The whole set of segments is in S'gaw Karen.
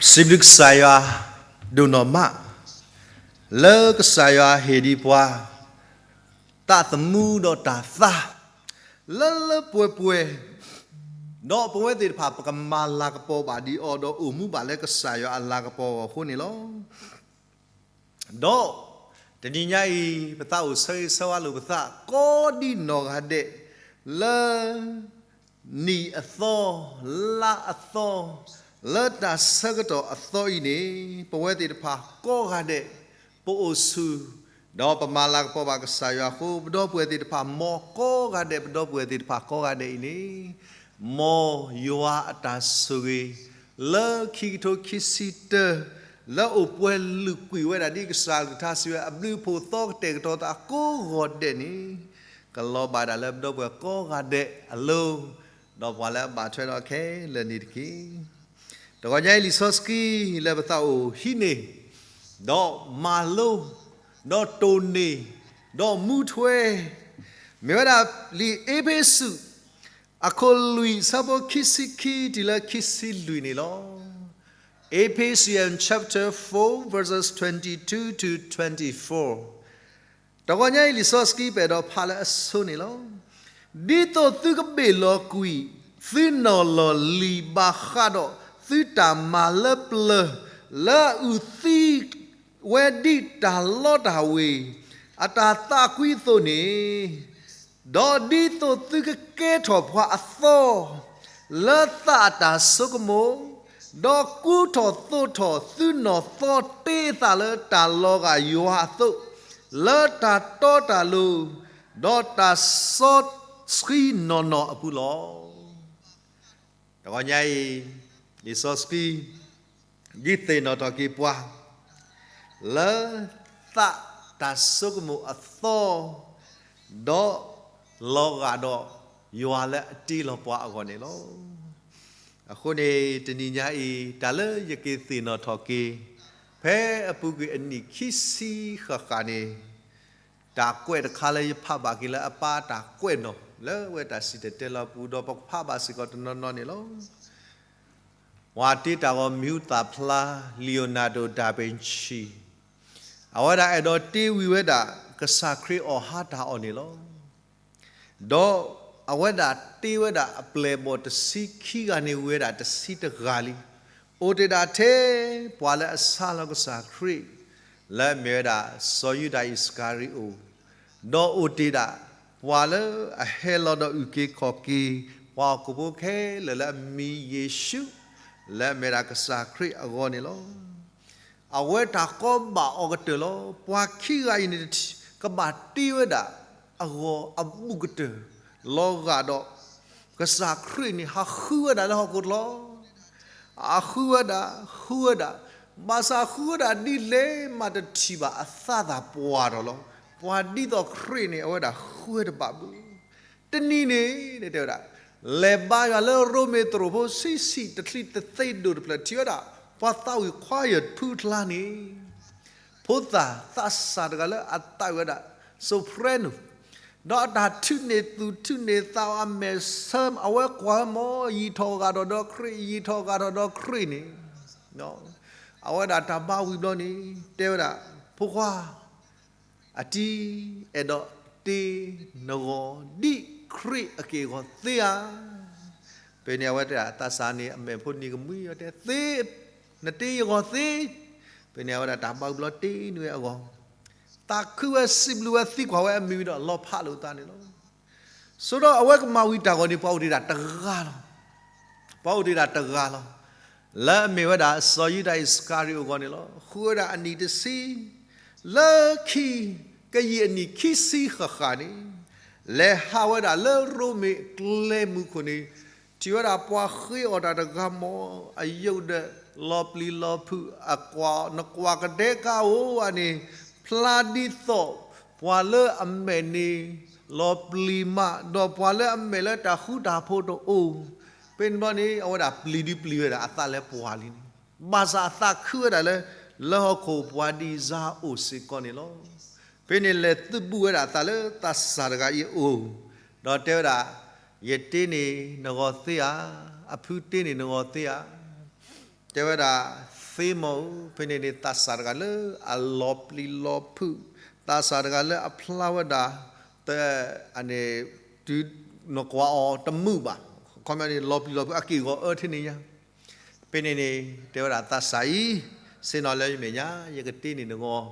စံးဘျုးကစၢ်ယွၤဒိၣ်နီၢ်မး, လၢကစၢ်ယွၤဟ့ၣ်ဒံးပှၤ တၢ်သမူဒီးတၢ်သါ လၢလၢပှဲၤပှဲၤ, ဒီးပဝဲသ့ၣ်တဖၣ် ပကမၤလၤကပီၤဘၣ်ဒံးအီၤ ဒီးအိၣ်မူဘၣ်လၢကစၢ်ယွၤအလၤကပီၤအဂီၢ်အဃိန့ၣ်လီၤ. ဒီးတနံၤညါအံၤ ပသးအိၣ်ဆၢဂ့ၤဆၢဝါလိာ်ပသး ကိးဒံနီၢ်ဂၤဒဲး လၢ နံၣ်အသီ, လါအသီ, လၢတၢ်ဆၢကတီၢ်အသီအံၤန့ၣ် ပဝဲသ့ၣ်တဖၣ်ကိးဂၤဒဲး ပအိၣ်ဆူၣ် ဒီးပမၤလၤကပီၤဘၣ်ကစၢ်ယွၤအဃိ ပဒီပုၢ်ဝဲၢ်သ့ၣ်တဖၣ် မ်ကိးဂၤဒဲး ပဒီပုၢ်ဝဲၢ်သ့ၣ်တဖၣ်ကိးဂၤဒဲးအံၤန့ၣ် မ်ယွၤအတၢ်ဆိၣ်ဂ့ၤ လၢခံကထိခံဆံတၢ လၢအိၣ်ပှဲၤလုာ်ကွံာ်ဝဲဒၣ်ဒ်ကစၢ်အကလုၢ်ကထါစံးဝဲ အဘျုးအဖှိၣ်သီကတဲာ်ကတီၤသးကိးဂၤဒဲးန့ၣ် ကလီၤဘၣ်ဒၣ်လၢပဒီပုၢ်ဝဲၢ်ကိးဂၤဒဲးအလိၤ, ဒီးပှၤလၢအဘၣ်ထွဲဒီးခဲလၢာ်န့ၣ်တက့ၢ်. တဂီၤညါအံၤ လံာ်စီဆှံလၢပသးအိၣ်ဟံးန့ၢ်, ဒီးမၤလိ, ဒီးတိၢ်န့ၢ်, ဒီးမူထွဲ, မ့ၢ်ဝဲဒၣ်လံာ်အ့းဖ့းစူး အခိၣ်လွံၢ် ဆၢဖိခံဆံခံတုၤလၢခံဆံလွံၢ်န့ၣ်လီၤ. Ephesians chapter four, verses twenty-two to twenty-four. တဂီၤညါအံၤ လံာ်စီဆှံပအဲၣ်ဒိးဖးလၢအဆိန့ၣ်လီၤ. ဒ်သိးသုကဘ့ၣ်လီၤကွံာ် သုနီၢ်လီၢ်လံၤဘၣ်ဃးဒီး သုတၢ်မၤလၢပျၢၤ လၢအအုၣ်သံဝဲဒ်တၢ်လီတၢ်ဝ့ၤ အတၢ်သးကွံအသိးန့ၣ်, ဒီးဒ်သိးသုကကဲထီၣ်ပှၤအသီ လၢသးအတၢ်ဆိကမိၣ်, ဒီးကူထီၣ်သိးထီၣ်သုနီၢ်သီတ့အသးလၢတၢ်လီၤဂာ်ယွၤအသိး, လၢတၢ်တီတၢ်လိၤ, ဒီးတၢ်စီဆှံနီၢ်နီၢ်အပူၤလီၤ. တဂီၤညါအံၤ လံာ်စီဆှံ ဒ်သ့ၣ်နီၣ်ထီၣ်က့ၤပှၤ လၢသးတၢ်ဆိကမိၣ်အသီ ဒီးလီၤဂာ်ဒီးယွၤလၢအတ့လီၤပှၤအဂီၢ်န့ၣ်လီၤ. အဃိန့ၣ် တနံၤညါအံၤ တၢ်လၢယက့ၤသ့ၣ်နီၣ်ထီၣ်က့ၤ ဖဲအပူၤကွံာ်အနံၣ်ခံဆံဃၣ်ဃၣ်န့ၣ် တၢ်ကွဲးတခါလၢယဖးဘၣ်က့ၤလၢအပၢ်တၢ်ကွဲးနီၣ် လၢအဝဲတၢ်စံၣ်တဲၤတဲလီၤပူၤ ဒီးပကဖးဘၣ်စ့ၢ်ကီးတနီၤနီၤန့ၣ်လီၤ. ပှၤတ့တၢ်ဂီၤမံၤဟူသၣ်ဖျါ Leonardo da Vinci အဝဲဒၣ်အဲၣ်ဒိးတ့ဝံၤဝဲဒၣ် ကစၢ်ခရံာ်အီၣ်ဟါတၢ်အီၣ်န့ၣ်လီၤ. ဒီးအဝဲဒၣ်တ့ဝဲဒၣ်အပျဲၢ်အဘီၣ်တဆံခံဂၤန့ၣ် ဝံၤဝဲဒၣ်တဆံတဂၤလံ. အိၣ်တ့ၢ်ဒၣ်ထဲပှၤလၢအဆါလီၤကစၢ်ခရံာ် လၢအမ့ၢ်ဝဲဒၣ် စီၤယူဒၤအံၣ်စကၤရံၤအိၣ်, ဒီးအိၣ်တ့ၢ်ဒၣ်ပှၤလၢအဟဲလီၤဒီးအုၣ်က့ၤခီၣ်က့ၤ ပှၤဟီၣ်ခိၣ်ဖိခဲလၢာ်လၢအမံၤယ့ၣ်ၡူး လၢအမ့ၢ်ဒၣ်ကစၢ်ခရံာ်အဂီၢ်န့ၣ်လီၤ. အဝဲတၢ်ကီဘၣ်အီၤကတၢၢ်လီၤ. ပှၤခံဂၤအံၤန့ၣ်တထံၣ် ကဘၣ်တ့ဝဲဒၣ်အဂီၤအဘူးကတၢၢ် လီၤဂာ်ဒီး ကစၢ်ခရံာ်န့ၣ် ဟးဃုဝဲဒၣ်လၢဟီၣ်ခိၣ်ချၢ အဃုဝဲဒၣ်, ဃုဝဲဒၣ်, ဘၣ်ဆၣ်ဃုဝဲဒၣ်ဒ်လဲၣ်မးတထံၣ်ဘၣ်အသးသၣ်ပှၢ်ထီၣ်လီၤ. ပှၤဒ်သိးခရံာ်န့ၣ် အဝဲဒၣ်ဃုဝဲတဘၣ်ဘၣ်. တနံၤန့ၣ် တဲဝဲဒၣ်, လဲၤဘါယွၤလၢရိမ့ၤသရိာ်ဖိဆံးဆံးတချံတသ့ဒိၣ်တဖျၢၣ် ထံၣ်ဝဲဒၣ် ပှၤသးဝံၣ်ခွါယၢၢ်ဖုကျါန့ၣ် ဖိသၣ်သးစၢ်တဂၤလၢအသးဝံၣ်ဝဲဒၣ် soprano ဒီးအတၢ်ထုးန့ၢ်သူၣ်ထုးန့ၢ်သးအမဲာ်ဆၢ အဝဲကွၢ်ဝဲမ့ၢ် ယံာ်ထီၣ်ဂာ်ထီၣ်ဒီးခရံာ် ယံာ်ထီၣ်ဂာ်ထီၣ်ဒီးခရံာ်န့ၣ် အဝဲဒၣ်တၢ်ဘါဝံၤဘျီန့ၣ် တဲဝဲဒၣ် ဖိခွါ အတံၤ အဲၣ်ဒိးတ့နဂီၢ် ဒ်ခရံာ်အက့ၢ်အဂီၤသ့ဧါ. ဖဲန့ၣ်အဝဲတဲဒၣ် သးစၢ်န့ၣ် အမဲာ်ဖိနံၤကမှံအီၤတဲ သ့, နတ့ယဂီၢ်သ့. ဖဲန့ၣ်အဝဲဒၣ်တၢ်ဘါဝံၤဘျီတ့န့ၢ်ဝဲအဂီၢ်, သးခုဝဲစံးဘျုးဝဲသံကွၢ်ဝဲအမံၤဝံၤဒီးလီၤဖးလိာ်သးန့ၣ်လီၤ. ဆိဒီးအဝဲကမၤဝံၤတၢ်ဂီၤန့ၣ် ပှၤအိၣ်တ့ၢ်ဒၣ်တဂၤလီၤ. ပှၤအိၣ်တ့ၢ်ဒၣ်တဂၤလီၤ. လၢအမ့ၢ်ဝဲဒၣ် စီၤယူဒၤအံၣ်စကၤရံၤအိၣ်အဂီၢ်န့ၣ်လီၤ. ဃုဝဲဒၣ်အနံၣ်တဆံ လၢခံ ကယံာ်အနံၣ်ခံဆံဃၣ်ဃၣ်န့ၣ် လဲၤဟးဝဲဒၣ်လၢရိမ့ၤအကျဲမုၢ်ခိၣ်န့ၣ် ထံၣ်ဝဲဒၣ်ပှၤဃ့အီၣ်တၢ်တဂၤမ့ၢ် အယုၢ်ဒီး လီၤပျံၤလီၤဖုး အကွၢ် နကွၢ်ကဒဲကါဧိၤဧါန့ၣ် ဖျါဒ်သိး ပှၤလၢအမဲာ်န့ၣ် လီၤပျံၤမး ဒီးပှၤလၢအမဲာ်လၢတၢ်ဃူတၢ်ဖိးတအိၣ်, ဖဲန့ၣ်ဘျီန့ၣ် အဝဲဒၣ်ပျံၤဒုးပျံၤဝဲဒၣ်အသးလၢပှၤလံန့ၣ်, ဘၣ်ဆၣ်အသးခုဝဲဒၣ်လၢ လၢဟီၣ်ခိၣ်ပှၤဒံးစါအိၣ်စ့ၢ်ကီးန့ၣ်လီၤ. ဖဲန့ၣ်လဲၤသုးဘူးဝဲဒၣ်အသးလၢသးစၢ်တဂၤအံၤအအိၣ်, ဒီးတဲဝဲဒၣ်, ယတ့န့ၢ်နဂီၢ်သ့ဧါ, အဖုတ့န့ၢ်နဂီၢ်သ့ဧါ. တဲဝဲဒၣ်, သ့မီၢ်ဧၢ, ဖဲန့ၣ်န့ၣ် သးစၢ်တဂၤလၢအလီၤပျံၤလီၤဖုး, သးစၢ်တဂၤလၢအဖျါဝဲဒၣ်, တၢ်န့ၣ်, တုၤနကွၢ်အီၤတမုာ်ဘၣ်, ခီပညီန့ၣ် လီၤပျံၤလီၤဖုး အက့ၢ်အဂီၤအၢထဲန့ၣ်ညါ. ဖဲန့ၣ်န့ၣ် တဲဝဲဒၣ်သးစၢ်အံၤ, ဆ့ၣ်နီၤလၢယမဲာ်ညါ, ယကတ့န့ၢ်နဂီၢ်,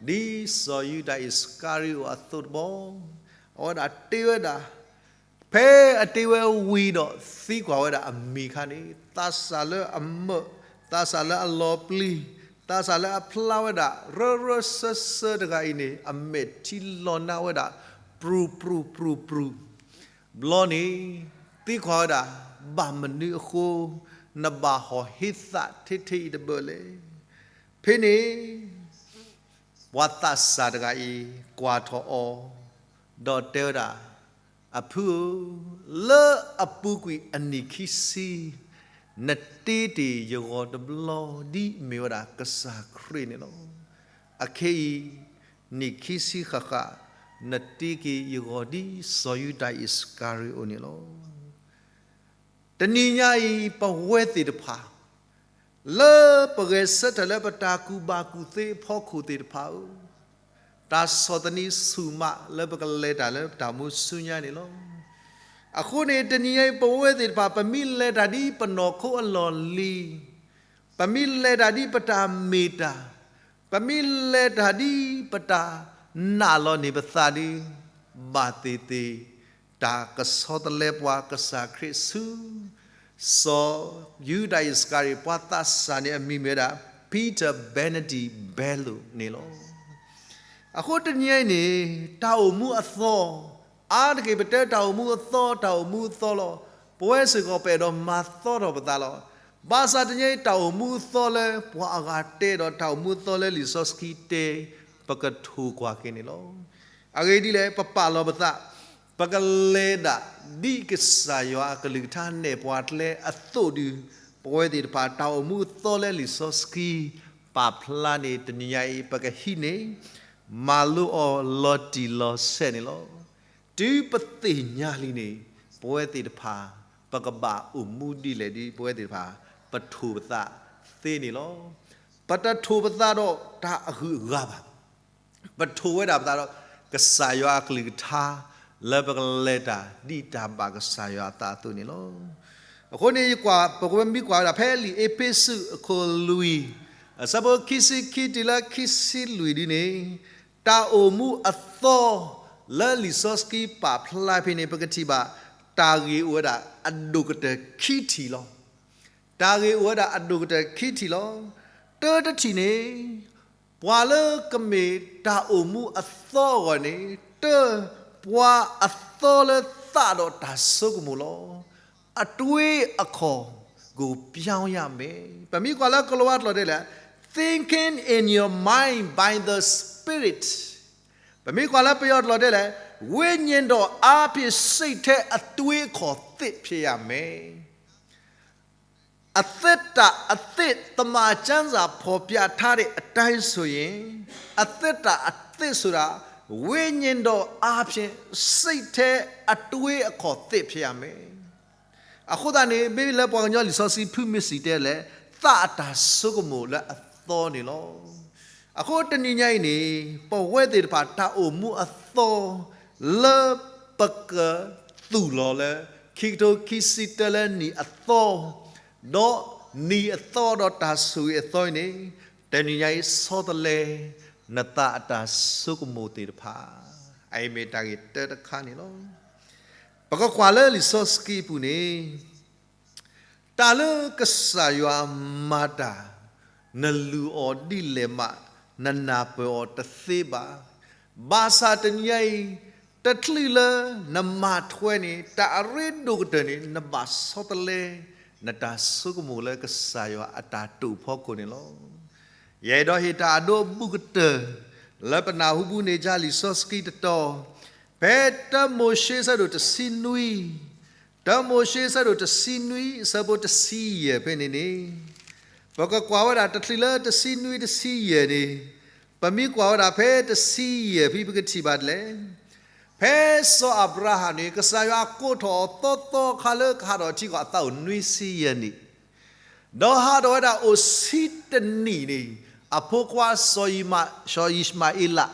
ဒ်စီၤယူဒၤအံၣ်စကၤရံအိၣ်အသိးတဘျီ, အဝဲဒၣ်တ့ဝဲဒၣ် ဖဲအတ့ဝဲဝံၤဒီး သံကွၢ်ဝဲဒၣ်အမံၤအခါန့ၣ်, သးစၢ်လၢအမုာ်, သးစၢ်လၢအလီၤပျံၤ, သးစၢ်လၢအဖျါဝဲဒၣ် ရၢရၢစၢစၢတဂၤအံၤန့ၣ် အမဲာ်ထံလီၤနးဝဲဒၣ် ပြူၤပြူၤပြူၤပြူၤ, ဘျီန့ၣ် သံကွၢ်ဝဲဒၣ်, ဘၣ်မနုၤအဃိ နဘၣ်ဟီၣ်ဟ့သးထဲထဲအံၤတဘၣ်လဲၣ်. ဖဲန့ၣ် ပှၤသးစၢ်တဂၤအံၤ ကွၢ်ထီၣ်အီၤ, ဒီးတဲဝဲဒၣ်, အဖုဧၢ, လၢအပူၤကွံာ်အနံၣ်ခံဆံ, နတ့တ့ၢ်ယဂီၢ်တဘျီ ဒ်မ့ၢ်ဝဲဒၣ်ကစၢ်ခရံာ်န့ၣ်လီၤ. အခဲအံၤ နံၣ်ခံဆံဃၣ်ဃၣ်, နတ့က့ၤယဂီၢ်ဒ်စီၤယူဒၤအံၣ်စကၤရံအိၣ်န့ၣ်လီၤ. တနံၤညါအံၤ ပဝဲသ့ၣ်တဖၣ် လၢပဂဲၤဆၢထၢၣ်လၢပတၢ်ကူၣ်ဘၣ်ကူၣ်သ့အဖီခိၣ်သ့ၣ်တဖၣ်ဧၢ, တၢ်ဆီၣ်သနံးဆူၣ်မးလၢပကလဲၤတၢ်လၢပတၢ်အိၣ်မူဆူညါန့ၣ်လီၤ. အဃိန့ၣ် တနံၤညါအံၤ ပဝဲသ့ၣ်တဖၣ် ပမ့ၢ်လဲၤတၢ်ဒ်ပနီၢ်ခိအလီၢ်လံၤ, ပမ့ၢ်လဲၤတၢ်ဒ်ပတၢ်မ့ၢ်တၢ်, ပမ့ၢ်လဲၤတၢ်ဒ်ပတၢ်နာ်လီၤန့ၢ်ပသးဒီး, ဘၣ်သ့ၣ်သ့ၣ် တၢ်ကဆီတလဲပှၤကစၢ်ခရံာ်ဆူ စီၤယူဒၤအံၣ်စကၤရံၤ ပှၤသးစၢ်န့ၣ် အမံၤမ့ၢ်ဝဲဒၣ် Peter Benedict Belo န့ၣ်လီၤ. အဃိတနံၤအံၤန့ၣ် တၢ်အိၣ်မူအသီ, အါတက့ၢ်ပတဲတၢ်အိၣ်မူအသီ, တၢ်အိၣ်မူအသီလီၤ. ပဝဲစ့ၢ်ကီးပအဲၣ်ဒိးမၤသီထီၣ်ပသးလီၤ. ဘၣ်ဆၣ်တနံၤအံၤ တၢ်အိၣ်မူအသီလၢပှၤအဂၤတဲဒီး တၢ်အိၣ်မူအသီလၢလံာ်စီဆှံတဲ ပကထိၣ်ကွၢ်က့ၤန့ၣ်လီၤ. အဂ့ၢ်ဒ်လဲၣ်, ပပာ်လီၤပသး, ပကလဲၤဒၣ်ဒ်ကစၢ်ယွၤအကလုၢ်ကထါနဲၣ်ပှၤကျဲအသိးဒီး, ပဝဲသ့ၣ်တဖၣ် တၢ်အိၣ်မူအသီလၢလံာ်စီဆှံပာ်ဖျါန့ၣ် တနံၤညါအံၤ ပကဟံးန့ၢ် မၤလိအီၤလီၤတံၢ်လီၤဆဲးန့ၣ်လီၤ. တုၤပသ့ၣ်ညါလံန့ၣ် ပဝဲသ့ၣ်တဖၣ် ပကဘၣ်အိၣ်မူဒ်လဲၣ်ဒီး ပဝဲသ့ၣ်တဖၣ် ပထိၣ်ပသးသ့န့ၣ်လီၤ. ပတထိၣ်ပသးဒီးတၢ်အဂုၤအဂၤဘၣ်. ပထိၣ်ဝဲဒၣ်ပသးဒီး ကစၢ်ယွၤအကလုၢ်ကထါ လၢပကလဲၤတၢ်ဒ်တၢ်ဘၣ်ကစၢ်ယွၤအသးအသိးန့ၣ်လီၤ. အဃိန့ၣ် ယကွၢ် ပကမ့ၢ်ကွၢ်ဝဲဒၣ်ဖဲလံာ်အ့းဖ့းစူးအခိၣ်လွံၢ် အဆၢဖိခံဆံခံတုၤလၢခံဆံလွံၢ်ဒ်န့ၣ်, တၢ်အိၣ်မူအသီလၢလံာ်စီဆှံပာ်ဖျါဖဲန့ၣ် ပကထံၣ်ဘၣ် တၢ်ဂ့ၢ်အိၣ်ဝဲဒၣ်အဒိၣ်ကတၢၢ်ခံထံၣ်လီၤ. တၢ်ဂ့ၢ်အိၣ်ဝဲဒၣ်အဒိၣ်ကတၢၢ်ခံထံၣ်လီၤ. တၢတထံၣ်န့ၣ် ပှၤလၢကမ့ၢ်တၢ်အိၣ်မူအသီအဂီၢ်န့ၣ် တၢ် ပှၤအသီလၢသးဒီးတၢ်ဆိကမိၣ်လီၤ. အတွေးအခေါ်ကိုပြောင်းရမယ်. ပမ့ၢ်ကွၢ်လၢကလံးဝါကျိာ်ဒ်လဲၣ်, thinking in your mind by the Spirit. ပမ့ၢ်ကွၢ်လၢပယီၤကျိာ်ဒ်လဲၣ်, ဝိညာဉ်တော်အားဖြင့် စိတ်ထဲအတွေးအခေါ်သစ်ဖြစ်ရမယ်. အသက်တာအသစ် သမ္မာကျမ်းစာဖော်ပြထားတဲ့အတိုင်းဆိုရင် အသက်တာအသစ်ဆိုတာ ဝိညာဉ်တော်အားဖြင့် စိတ်ထဲအတွေးအခေါ်သစ်ဖြစ်ရမယ်. အဃိသတးန့ၣ် မ့ၢ်လၢပှၤကညီလံာ်စီဆှံဖုမ့ၢ်စံးတဲလဲၣ်, သးအတၢ်ဆိကမိၣ်လၢအသီန့ၣ်လီၤ. အဃိတနံၤညါအံၤန့ၣ် ပဝဲသ့ၣ်တဖၣ်တၢ်အိၣ်မူအသီ လၢပကသူၣ်လီၤလၢ ခံကထိခံဆံတၢလၢနံၣ်အသီ, ဒီးနံၣ်အသီဒီးတၢ်ဆိၣ်ဂ့ၤအသီအံၤန့ၣ်, တနံၤညါအံၤဆီတလဲ နသးအတၢ်ဆိကမိၣ်သ့ၣ်တဖၣ်, အအံၤမ့ၢ်တၢ်ဂ့ၢ်တၢတခါန့ၣ်လီၤ. ပကကွၢ်လၢလံာ်စီဆှံအပူၤန့ၣ် တၢ်လၢကစၢ်ယွၤမၤတၢ်, နလူၤအီၤဒ်လဲၣ်မး, နနၢ်ပၢၢ်အီၤတသ့ဘၣ်. ဘၣ်ဆၣ်တနံၤညါအံၤ, တချုးလၢနမၤထွဲန့ၣ် တၢ်အရ့ဒိၣ်ကတၢၢ်န့ၣ် နဘၣ်ဆီတလဲ နတၢ်ဆိကမိၣ်လၢကစၢ်ယွၤအတၢ်တိာ်ဖီခိၣ်န့ၣ်လီၤ. ယအဲၣ်ဒိးဟ့ၣ်တၢ်အဒိအဘူးကတၢၢ် လၢပနၢ်ဟူဘူးန့ၢ်ကစၢ်လံာ်စီဆှံတတီၤ, ဖဲတၢမိၤၡ့ဆၢဒိၣ်တဆံနွံ, တၢမိၤၡ့ဆၢဒိၣ်တဆံနွံ အဆၢဖိတဆံယဲၢ်ဖဲန့ၣ်န့ၣ်, ပကကွၢ်ဝဲဒၣ်တချုးလၢတဆံနွံတဆံယဲၢ်န့ၣ်, ပမ့ၢ်ကွၢ်ဝဲဒၣ်ဖဲတဆံယဲၢ်ဖဲ ပကထံၣ်ဘၣ်ဒ်လဲၣ်. ဖဲစီၤအၤဘြၤဟၣ်န့ၣ် ကစၢ်ယွၤကိးထီၣ်အီၤသီသီခါလၢကဟးထီၣ်ထံကီၢ်အသးအိၣ်နွံဆံယဲၢ်နံၣ် ဒီးဟးထီၣ်ဝဲဒၣ်အိၣ်ဆံတနံၣ်န့ၣ်, အဖိခွါစီၤယံးမး, စီၤယံးၡမၤအ့လး,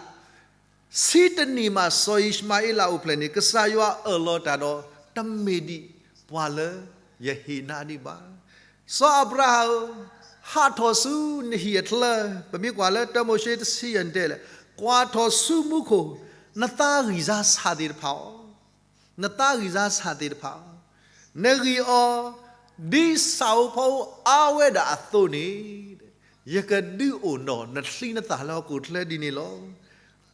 ဆံတနံၣ်မး စီၤယံးၡမၤအ့လးအိၣ်ဖျဲၣ်န့ၣ် ကစၢ်ယွၤအၢၣ်လီၤတၢ်ဒီး တမ့ၢ်ဒံးပှၤလၢယဟ့ၣ်နၤဒံးဘၣ်. စီၤအၤဘြၤဟၣ်ဧၢ, ဟးထီၣ်ဆူနဟံၣ်အချၢ, ပမ့ၢ်ကွၢ်လၢတၢမိၤၡ့တဆံယဲၢ်န့ၣ်တဲလဲၣ်, ကွၢ်ထီၣ်ဆူမူခိၣ်, နသးဂံၢ်စၢ်ဆၣ်သ့ၣ်တဖၣ်အီၤ နသးဂံၢ်စၢ်ဆၣ်သ့ၣ်တဖၣ်, နဂံၢ်အီၤ ဒ်ဆၣ်ဧိၤဖီဧိၤအါဝဲဒၣ်အသိးန့ၣ်, ယကဒုးအိၣ်ဒီးနချံနသၣ်လၢဟီၣ်ခိၣ်ချၢဒ်န့ၣ်လီၤ.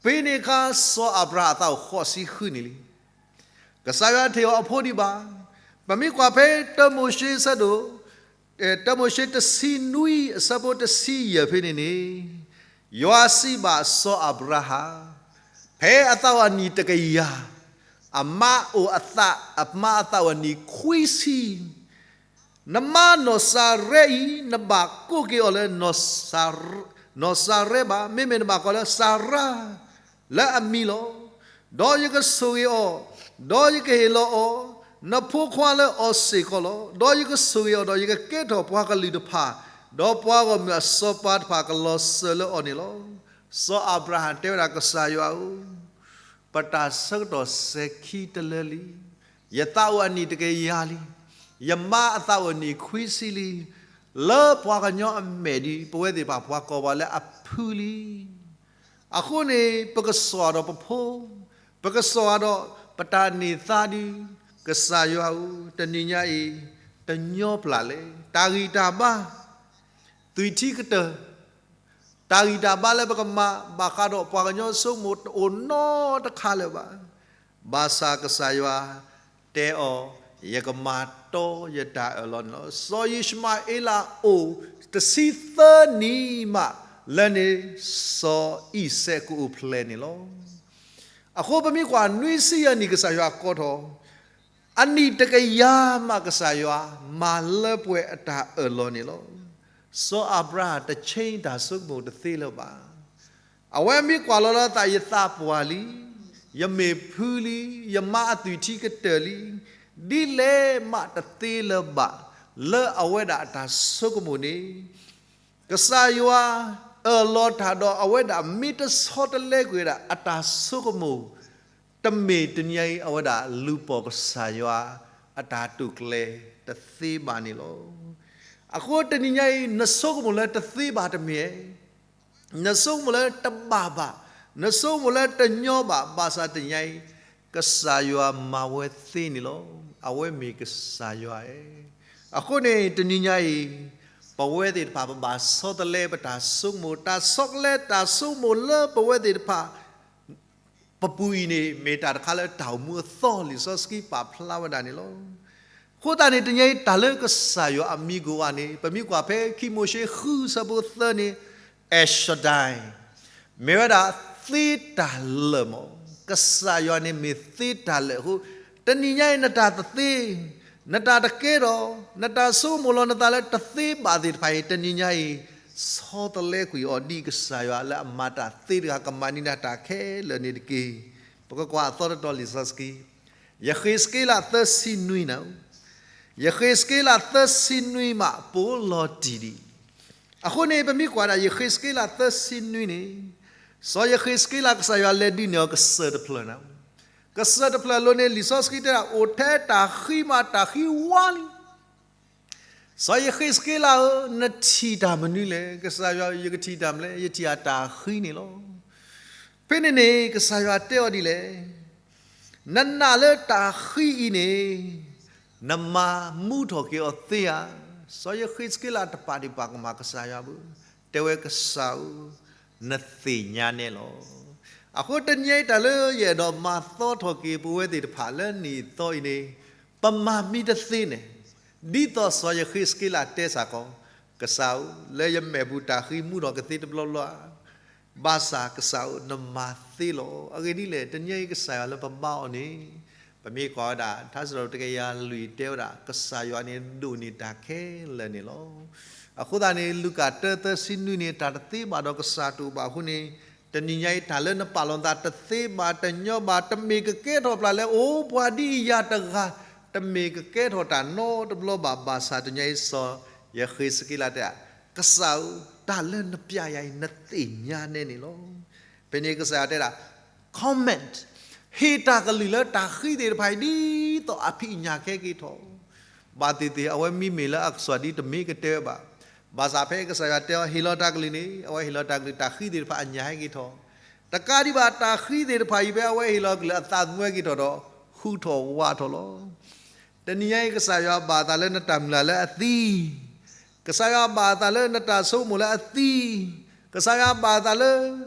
ဖဲန့ၣ်အခါ စီၤအၤဘြၤဟၣ်အသးအိၣ်ဃိးဆံဃုနံၣ်လံ. ကစၢ်ယွၤတဟ့ၣ်အီၤအဖိဒံးဘၣ်. ပမ့ၢ်ကွၢ်ဖဲတၢမိၤၡ့အဆၢဒိၣ်, တၢမိၤၡ့တဆံနွံအဆၢဖိတဆံယဲၢ်ဖဲန့ၣ်န့ၣ်, ယွၤစံးဘၣ်စီၤအၤဘြၤဟၣ်, ဖဲအသးအိၣ်အနံၣ်တကယၤ, အမါအိၣ်အသး, အမါအသးအိၣ်အနံၣ်ခွံဆံ, နမါနီၢ်စၤရဲအံၤ နဘၣ်ကိးက့ၤအီၤလၢ နီၢ်စၤရဲဘၣ်, မ့မ့ၢ်နဘၣ်ကိးလၢစၤရါ လၢအမံၤလီၤ. ဒီးယကဆိၣ်ဂ့ၤအီၤ, ဒီးယကဟ့ၣ်လီၤအီၤ နဖိခွါလၢအီၤစ့ၢ်ကီးလီၤ. ဒီးယကဆိၣ်ဂ့ၤအီၤဒီး ယကကဲထီၣ်ပှၤကလုာ်တဖၣ်, ဒီးပှၤဂီၢ်မုၢ်အစီၤပၤတဖၣ်ကလီၤစၢၤလၢအီၤန့ၣ်လီၤ. စီၤအၤဘြၤဟၣ်တဲဝဲဒၣ်ကစၢ်ယွၤဧၢ, ပတၢ်ဆၢကတီၢ်စဲၤခံတလၢလံ. ယသးအိၣ်အနံၣ်တကယၤလံ. ယမါအသးအိၣ်နံၣ်ခွံဆံလံ. လၢပှၤကညီအမဲာ်ဒံး ပဝဲသ့ၣ်တဖၣ်ပှၤကိးပှၤလၢအဖုလံ. အဃိန့ၣ် ပကစိာ်ဒီးပဖိ, ပကစိာ်ဒီးပတၢ်န့ၢ်သါဒံး, ကစၢ်ယွၤဧၢ, တနံၤညါအံၤ တညီပျၢ်လဲၣ်. တၢ်ဂံၢ်တၢ်ဘါ, သွံၣ်ထံကတၢၢ်, တၢ်ဂံၢ်တၢ်ဘါလၢပကမၤဘၣ်ဃးဒီးပှၤကညီဆိကမိၣ်တအိၣ်နီတခါလၢၤဘၣ်. ဘၣ်ဆၣ်ကစၢ်ယွၤတဲအီၤ, ယကမၤတီယတၢ်အၢၣ်လီၤန့ၣ်လီၤ. စီၤယံးၡမၤအ့လးအိၣ်တဆံသၢနံၣ်မး လၢန့ၣ်စီၤအံၤစဲးကအိၣ်ဖျဲၣ်န့ၣ်လီၤ. အဃိပမ့ၢ်ကွၢ်နွံဆံယဲၢ်နံၣ် ကစၢ်ယွၤကိးထီၣ်, အနံၣ်တကယၤမး ကစၢ်ယွၤမၤလၢပှဲၤအတၢ်အၢၣ်လီၤန့ၣ်လီၤ. စီၤအၤဘြၤဟၣ်တ change တၢ်ဆိကမိၣ်တသ့လၢၤဘၣ်. အဝဲမ့ၢ်ကွၢ်လီၤလၢသး ယသးပှၢ်လံ, ယမ့ၢ်ဖုလံ, ယမါအသွံၣ်ထံကတၢၢ်လံ, ဒ်လဲၣ်မးတသ့လၢၤဘၣ် လၢအဝဲဒၣ်အတၢ်ဆိကမိၣ်န့ၣ် ကစၢ်ယွၤအၢၣ်လီၤတၢ်ဒီးအဝဲဒၣ် မ့ၢ်တဆီတလဲကွံာ်ဝဲဒၣ်အတၢ်ဆိကမိၣ်, တမ့ၢ်တနံၤညါအံၤ အဝဲဒၣ်လူၤပိာ်ကစၢ်ယွၤအတၢ်တိာ်ကျဲၤတသ့ဘၣ်န့ၣ်လီၤ. အဃိတနံၤညါအံၤ နဆိကမိၣ်လၢတသ့ဘၣ်တမ့ၢ်, နဆိကမိၣ်လၢတဘၣ်ဘၣ်, နဆိကမိၣ်လၢတညီဘၣ်, ဘၣ်ဆၣ်တနံၤညါအံၤ ကစၢ်ယွၤမၤဝဲသ့န့ၣ်လီၤ. အဝဲမ့ၢ်ကစၢ်ယွၤဧၢ. အဃိန့ၣ် တနံၤညါအံၤ ပဝဲသ့ၣ်တဖၣ် ပဘၣ်ဆီတလဲပတၢ်ဆိကမိၣ်, တၢ်ဆီတလဲတၢ်ဆိကမိၣ်လၢပဝဲသ့ၣ်တဖၣ် ပပူၤအံၤန့ၣ် မ့ၢ်တၢ်တခါလၢတၢ်အိၣ်မူအသီ လံာ်စီဆှံပာ်ဖျါဝဲဒၣ်န့ၣ်လီၤ. အဃိသတးန့ၣ် တနံၤညါအံၤ တၢ်လၢကစၢ်ယွၤအမံၤကိးဂၤန့ၣ် ပမ့ၢ်ကွၢ်ဖဲခံမိၤၡ့ဃုဆၢဖိသၢန့ၣ် El Shaddai မ့ၢ်ဝဲဒၣ်သ့တၢ်လၢာ်မး, ကစၢ်ယွၤန့ၣ်မ့ၢ်သ့တၢ်လၢာ်အဃိ, တနံၤညါအံၤ နတၢ်တသ့, နတၢ်တကဲထီၣ်, နတၢ်ဆိကမိၣ်လီၤနသးလၢတသ့ဘၣ်သ့ၣ်တဖၣ်အံၤ တနံၤညါအံၤ ဆီတလဲကွံာ်အီၤဒ်ကစၢ်ယွၤလၢအမၤတၢ်သ့တဂၤ ကမၤန့ၢ်နၤတၢ်ခဲလၢာ်န့ၣ်တက့ၢ်. ပကကွၢ်အသီတတီၤလံာ်စီဆှံ ယဃ့းစက့လးသၢဆံနွံန့ၣ်, ယဃ့းစက့လးသၢဆံနွံမး ပိာ်လီၤတံၢ်ဒံး. အဃိန့ၣ် ပမ့ၢ်ကွၢ်ဒၣ်ယဃ့းစက့လးသၢဆံနွံန့ၣ်, စီၤယဃ့းစက့လး ကစၢ်ယွၤလဲၤဒုးနဲၣ်အီၤကစၢၢ်တဖျၢၣ်န့ၣ်, ကစၢၢ်တဖျၢၣ်အလိၤန့ၣ် လံာ်စီဆှံတဲဒၣ် အိၣ်ထဲတၢ်ဃံမး တၢ်ဃံဝါလံ. စီၤယဃ့းစက့လးဧၢ, နထံၣ်တၢ်မနုၤလဲၣ်. ကစၢ်ယွၤ, ယကထံၣ်တၢ်မနုၤလဲၣ်, ယထံၣ်အတၢ်ဃံန့ၣ်လီၤ. ဖဲန့ၣ်န့ၣ် ကစၢ်ယွၤတဲအီၤဒ်လဲၣ်, နနာ်လၢတၢ်ဃံအံၤန့ၣ် နမၤမူထီၣ်က့ၤအီၤသ့ဧါ. စီၤယဃ့းစက့လးတပာ်ဒံးပာ်ကမၣ်ကစၢ်ယွၤဘၣ်, တဲဝဲကစၢ်ဧၢ, နသ့ၣ်ညါနဲလီၤ. အဃိတနံၤအံၤ တၢ်လၢယအဲၣ်ဒိးမၤသီထီၣ်က့ၤပဝဲသ့ၣ်တဖၣ်လၢနံၣ်အသီအံၤန့ၣ်, ပမၤမံတသ့န့ၣ်, ဒ်သိးစီၤယဃ့းစက့လးတဲစ့ၢ်ကီး, ကစၢ်ဧၢ, လၢယမဲာ်ပူၤတၢ်ဃံမူထီၣ်ကသ့တဘျီဘျီဧါ. ဘၣ်ဆၣ်ကစၢ်ဧၢ, နမၤသ့လီၤ. အဂ့ၢ်ဒ်လဲၣ်, တနံၤအံၤကစၢ်ယွၤလၢပဘါအီၤန့ၣ်, ပမ့ၢ်ကွၢ်ဝဲဒၣ် ထါစံးထီၣ်ပတြၢၤတကယၤလွံၢ်တဲဝဲဒၣ် ကစၢ်ယွၤန့ၣ်ဒိၣ်န့ၢ်တၢ်ခဲလၢာ်န့ၣ်လီၤ. အဃိသတးန့ၣ် လူၤကၣ်တၢသၢဆံနွံန့ၣ် တၢ်တသ့ဘၣ်ဒီးကစၢ်တအိၣ်ဘၣ်အဃိန့ၣ်, တနံၤညါအံၤ တၢ်လၢနပာ်လီၤနသးတသ့ဘၣ်တညီဘၣ်, တမ့ၢ်ကကဲထီၣ်ပျၢ်လၢ အိၣ်ပှၤဒ်အံၤယၤတဂၤ, တမ့ၢ်ကကဲထီၣ်တၢ်နီတဘျီဘၣ်. ဘၣ်ဆၣ်တနံၤညါအံၤ စီၤ ယဃ့းစက့လးတဲဒၣ်, ကစၢ်ဧၢ, တၢ်လၢနပျဲယၤအံၤ နသ့ၣ်ညါနဲန့ၣ်လီၤ. ဖဲန့ၣ်ကစၢ်ယွၤတဲဒၣ်, comment, ဟ့ၣ်တၢ်ကလုၢ်လၢတၢ်ဃံသ့ၣ်တဖၣ်အံၤ ဒ်သိးအဖံးအညၣ်ကဟဲက့ၤထီၣ်. ဘၣ်သ့ၣ်သ့ၣ် အဝဲမ့မ့ၢ်လၢအကစၢ်ဒ်တမ့ၢ်ကတဲဝဲဘၣ်. ဘၣ်ဆၣ်ဖဲကစၢ်ယွၤတဲအီၤ ဟ့ၣ်လီၤတၢ်ကလုၢ်န့ၣ် အဝဲဟ့ၣ်လီၤတၢ်ကလုၢ် တၢ်ဃံသ့ၣ်တဖၣ်အညၣ်ဟဲက့ၤထီၣ်. တကးဒံးဘၣ် တၢ်ဃံသ့ၣ်တဖၣ်အံၤ ဖဲအဝဲဟ့ၣ်လီၤကလုၢ် အသးသမူဟဲက့ၤထီၣ်ဒီး ဟူးထီၣ်ဝးထီၣ်လီၤ. တနံၤညါအံၤ ကစၢ်ယွၤဘၣ်အသးလၢနတၢ်မုၢ်လၢ်လၢအသံ, ကစၢ်ယွၤဘၣ်အသးလၢနတၢ်ဆိကမိၣ်လၢအသံ, ကစၢ်ယွၤဘၣ်အသးလၢ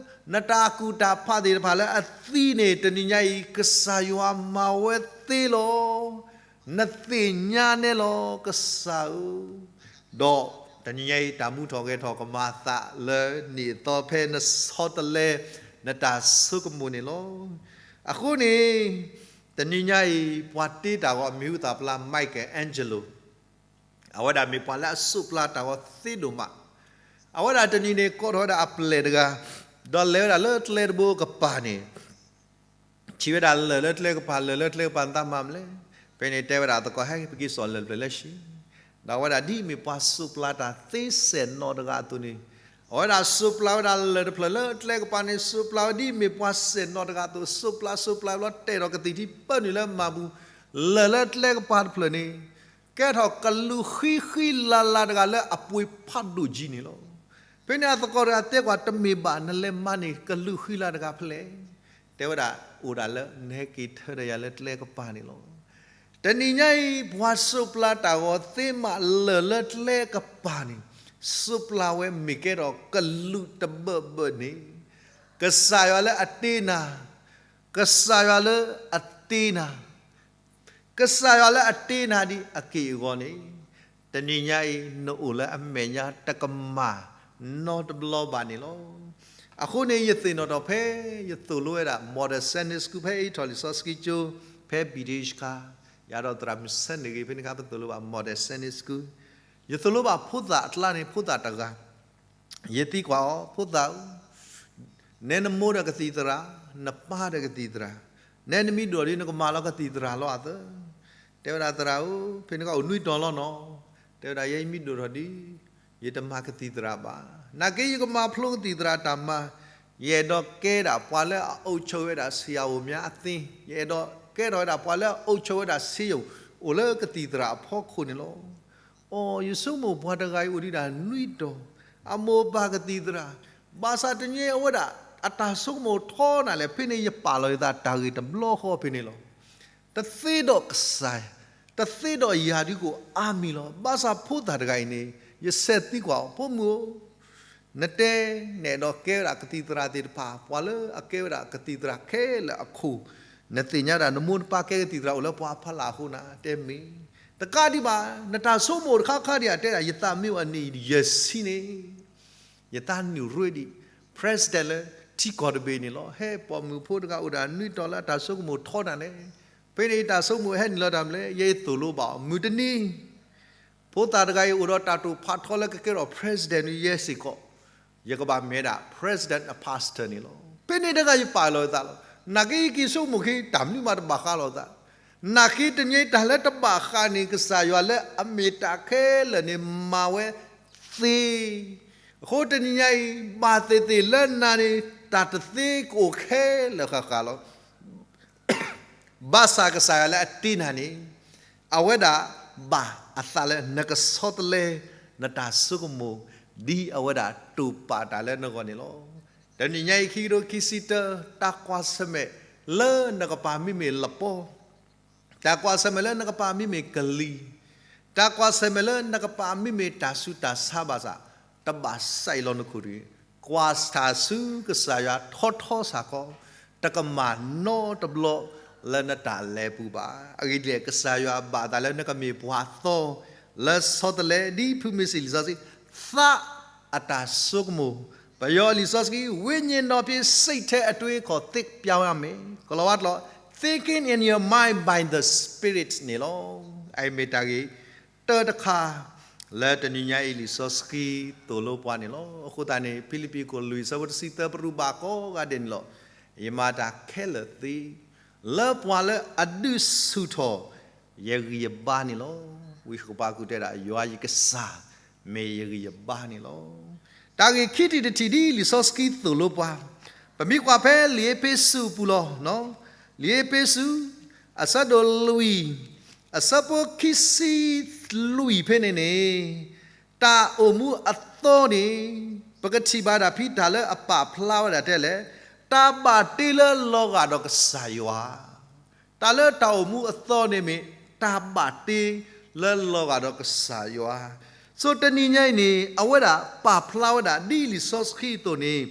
နတၢ်ကူၣ်တၢ်ဖးသ့ၣ်တဖၣ်လၢအသံန့ၣ် တနံၤညါအံၤ ကစၢ်ယွၤမၤဝဲသ့လီၤ. နသ့ၣ်ညါနဲလီၤ ကစၢ်ဧၢ. ဒီးတနံၤညါအံၤ တၢ်မူထီၣ်ဂဲၤထီၣ်ကမၤအသးလၢနံၣ်အသီ ဖဲနဆီတလဲ နတၢ်ဆိကမိၣ်န့ၣ်လီၤ. အဃိန့ၣ် တနံၤညါအံၤ ပှၤတ့တၢ်ဂီၤ မ့ၣ်အူသၣ်ဖျါ Michelangelo အဝဲဒၣ်မ့ၢ်ပှၤလၢအစိးပျၢ်တၢ်ဂီၤသ့ဒိၣ်မး. အဝဲဒၣ်တနံၤန့ၣ် ကိးထီၣ်ဝဲဒၣ်အပျဲၢ်တဂၤ, ဒီးလဲၤဝဲဒၣ်လၢကျဲတဘိကပၤန့ၣ် ထံၣ်ဝဲဒၣ်လၢၢ်လၢကျဲကပၤ, လၢၢ်လၢကျဲကပၤသးမၤမနုၤလဲၣ်. ဖဲန့ၣ်တဲဝဲဒၣ်သကိး ဟဲ ပက့ၤစိာ်လၢၢ်တဖျၢၣ်လၢဟံၣ်, ဒီးအဝဲဒၣ်ဒ်အမ့ၢ်ပှၤစိးပျၢ်တၢ်သ့စဲးနီၤတဂၤအသိးန့ၣ်, အဝဲဒၣ်စိးပျၢ်ဝဲဒၣ်လၢၢ်တဖျၢၣ်လၢကျဲကပၤန့ၣ် စိးပျၢ်ဝဲဒ်အမ့ၢ်ပှၤစဲးနီၤတဂၤအသိး, စိးပျၢ်စိးပျၢ်ဘျီ တဲထီၣ်ကသံၣ်ထံပၢနုာ်လၢမၤပူၤ, လၢၢ်လၢကျဲကပၤတဖျၢၣ်န့ၣ် ကဲထီၣ်ကလူးဃံဃံလၤလၤတဂၤလၢအပှ့ၤဖးဒိၣ်ကံန့ၣ်လီၤ. ဖဲန့ၣ်အသကိးတဂၤတဲကွၢ် တမ့ၢ်ဘၣ် နလဲၤမၤန့ၢ်ကလူးဃံလၤတဂၤဖဲလဲၣ်. တဲဝဲဒၣ် အိၣ်ဒၣ်လၢ နဟဲက့ၤထၢဒီးယၤလၢကျဲကပၤန့ၣ်လီၤ. တနံၤညါအံၤ ပှၤစိးပျၢ်တၢ်ဂီၤသ့မးလၢၢ်လၢကျဲကပၤန့ၣ်, စိးပျၢ်ဝဲမ့ၢ်ကဲထီၣ်ကလူးတဘၢၣ်ဘၢၣ်န့ၣ်, ကစၢ်ယွၤလၢအတ့နၤ, ကစၢ်ယွၤလၢအတ့နၤ ကစၢ်ယွၤလၢအတ့နၤဒ်အက့ၢ်အဂီၤန့ၣ်, တနံၤညါအံၤ နအိၣ်လၢအမဲာ်ညါတကမၣ်နီတဘျီဘၣ်န့ၣ်လီၤ. အဃိန့ၣ် ယသ့ၣ်နီၣ်ထီၣ်ဖဲ ယသိၣ်လိဝဲဒၣ် Model Sunday School ဖဲအံးထီၣ်လံာ်စီဆှံကၠိ ဖဲ British ခါ, ယၤဒီးသရၣ်မုၣ်ဆၢန့ၢ်ဂ့ၤ ဖဲန့ၣ်ခါ ပသိၣ်လိဘၣ် Model Sunday School, ယသိၣ်လိဘၣ်ဖိသၣ်အကျါန့ၣ် ဖိသၣ်တဂၤ ယသံကွၢ်အီၤ, ဖိသၣ်ဧၢ, နဲနမိၢ်ဒီးကသံၣ်သရၣ်, နပၢ်ဒီးကသံၣ်သရၣ်, နဲနမ့ၢ်ဒိၣ်ထီၣ်ဒ် နကမၤလီၤကသံၣ်သရၣ်လီၤအသၢ. တဲဝဲဒၣ်သရၣ်ဧၢ, ဖဲန့ၣ်ကအိၣ်နွံတီၤလီၤနီၤ. တဲဝဲဒၣ်ယဲယမ့ၢ်ဒိၣ်ထီၣ်ဒ် ယတမၤကသံၣ်သရၣ်ဘၣ်. နာ်က့ယကမၤဖျိကသံၣ်သရၣ်တၢ်မၤ, ယအဲၣ်ဒိးကဲဒၣ်ပှၤလၢအအုပ်ချုပ်ဝဲဒၣ်ဆရာဝန်များအသင်း, ယအဲၣ်ဒိးကဲထီၣ်ဝဲဒၣ်ပှၤလၢအအုပ်ချုပ်ဝဲဒၣ်ဆေးရုံ အိၣ်လၢကသံၣ်သရၣ်အဖီခိၣ်န့ၣ်လီၤ. အိ, ယဆိကမိၣ်ပှၤတဂၤအံၤအိၣ်ဒံးဒၣ်နွံတီၤ, အမိၢ်ပၢ်ကသံၣ်သရၣ်, ဘၣ်ဆၣ်တနံၤအဝဲဒၣ် အတၢ်ဆိကမိၣ်ထီနၤလဲၣ်. ဖဲန့ၣ်ယပာ်လီၤယသးတၢ်ဂ့ၢ်တဘျီဃီဖဲန့ၣ်လီၤ. တသ့ဒီးကစၢ်, တသ့ဒီးယၤဒ်ကိးအါမံၤလီၤ. ဘၣ်ဆၣ်ဖိသၣ်တဂၤအံၤန့ၣ် ယဆဲးသံကွၢ်အီၤ, ဖိမုၣ်ဧၢ, နတဲနအဲၣ်ဒိးကဲဝဲဒၣ်ကသံၣ်သရၣ်သ့ၣ်တဖၣ်, ပှၤလၢအကဲဝဲဒၣ်ကသံၣ်သရၣ်ခဲလၢာ်အခိၣ်, နသ့ၣ်ညါဒၣ်နမိၢ်နပၢ်ကဲကသံၣ်သရၣ်အိၣ်လၢပှၤဖီလာ်အဃိနၤ. တဲမ့ၢ်, တကးဒံးဘၣ် နတၢ်ဆိကမိၣ်တခါခါဒံးဧါ. တဲဒၣ်ယသးမ့ၢ်အိၣ်အနံၣ်ယဲၢ်ဆံန့ၣ် ယသးနုာ်ရ့ဒံး president လၢထံကီၢ်တဘ့ၣ်န့ၣ်လီၤ. ဟဲပိာ်မုၣ်ဖိတဂၤအိၣ်ဒၣ်နွံတီၤလၢအတၢ်ဆိကမိၣ်ထီနၤလဲၣ်. ဖဲန့ၣ်ယတၢ်ဆိကမိၣ်ဟဲနုာ်လီၤတၢ်မနုၤလဲၣ်. ယဲယသိၣ်လိဘၣ်အီၤ မုၢ်တနံၤ ဖိသၣ်တဂၤအံၤအိၣ်ဒီးတၢ်တိာ်ဖးထီလၢကကဲထီၣ် president န့ၣ် ယဲစ့ၢ်ကီး ယကဘၣ်မ့ၢ်ဒၣ် president အ pastor န့ၣ်လီၤ. ဖဲန့ၣ်တဂၤယပာ်လီၤယသးလီၤ. နာ်က့ယက့ၤဆိကမိၣ်က့ၤ တၢ်မနုၤမးတဘၣ်ဃးလီၤသး. နာ်က့တနံၤအံၤတၢ်လၢတဘၣ်ဃးန့ၣ် ကစၢ်ယွၤလၢအမ့ၢ်တၢ်ခဲလၢာ်န့ၣ် မၤဝဲသ့ အဃိတနံၤညါအံၤ ဘၣ်သ့ၣ်သ့ၣ်လၢနၤန့ၣ် တၢ်တသ့ကအိၣ်ခဲလၢာ်ဃၣ်ဃၣ်လီၤ. ဘၣ်ဆၣ်ကစၢ်ယွၤလၢအတ့နၤန့ၣ် အဝဲဒၣ်ဘၣ်အသးလၢနကဆီတလဲ နတၢ်ဆိကမိၣ် ဒ်အဝဲဒၣ်တိာ်ပာ်တၢ်လၢနဂီၢ်န့ၣ်လီၤ. တနံၤညါအံၤ ခံကထိခံဆံတၢ တၢ်ကွၢ်ဆၢၣ်မဲာ်လၢနကပၤမ့မ့ၢ်လပီ တၢ်ကွၢ်ဆၢၣ်မဲာ်လၢနကပၤမ့မ့ၢ်ကလံၤ, တၢ်ကွၢ်ဆၢၣ်မဲာ်လၢနကပၤမ့မ့ၢ်တၢ်ဆူးတၢ်ဆါဘၣ်ဆၣ်, တဘၣ်ဆဲးလီၤနခိၣ်တဂ့ၤ. ကွၢ်ဆၣ်ဆူကစၢ်ယွၤထီထီစ့ၢ်ကီး, တကမၣ်နီတဘျီလၢနတၢ်လဲၤပူၤဘၣ်. အဂ့ၢ်ဒ်လဲၣ် ကစၢ်ယွၤဘၣ်အသးလၢနကမ့ၢ်ပှၤသီ လၢဆီတလဲ ဒ်ဖုမ့ၢ်စံးလံာ်စီဆှံ, သးအတၢ်ဆိကမိၣ်, ပယီၤလံာ်စီဆှံ, ဝိညာဉ်တော်ဖြင့် စိတ်ထဲအတွေးအခေါ် သစ်ပြောင်းရမယ်. ကလီၤဝါတလီၤ, thinking in your mind by the Spirit န့ၣ်လီၤ. အအံၤမ့ၢ်တၢ်ဂ့ၢ်တၢတခါ လၢတနံၤညါအံၤလံာ်စီဆှံသိၣ်လိပှၤန့ၣ်လီၤ. အဃိသတးန့ၣ် ဖံလံးပံးခိၣ်လွံၢ်ဆၢဖိတဆံသၢ ပရူးဘၣ်ကိးဂၤဒဲးန့ၣ်လီၤ. ယမၤတၢ်ခဲလၢာ်သ့ လၢပှၤလၢအဒုးဆူၣ်ထီၣ်ယဂံၢ်ယဘါန့ၣ်လီၤ. ဝံဃပၤကူၣ်တဲဒၣ် ယွၤယကစၢ် မ့ၢ်ယဂံၢ်ယဘါန့ၣ်လီၤ. တၢ်ဂ့ၢ်ခံထံၣ်တထံၣ်ဒ်လံာ်စီဆှံသိၣ်လိပှၤ, ပမ့ၢ်ကွၢ်ဖဲလံာ်အ့းဖ့းစူးအပူၤလီၤ. လံာ်အ့းဖ့းစူး အဆၢဒိၣ်လွံၢ် အဆၢဖိခံဆံလွံၢ်ဖဲန့ၣ်န့ၣ်, တၢ်အိၣ်မူအသီန့ၣ် ပကထံၣ်ဘၣ်ဒၣ်ဖဲတၢ်လၢအပာ်ဖျါဝဲဒၣ်တဲလဲၣ်, တၢ်ဘၣ်တ့လၢလီၤဂာ်ဒီးကစၢ်ယွၤ တၢ်လၢတၢ်အိၣ်မူအသီန့ၣ်မ့ၢ် တၢ်ဘၣ်တ့လၢလီၤဂာ်ဒီးကစၢ်ယွၤ. ဆိတနံၤညါအံၤန့ၣ် အဝဲဒၣ်ပာ်ဖျါဝဲဒၣ်ဒ်လံာ်စီဆှံအသိးန့ၣ်,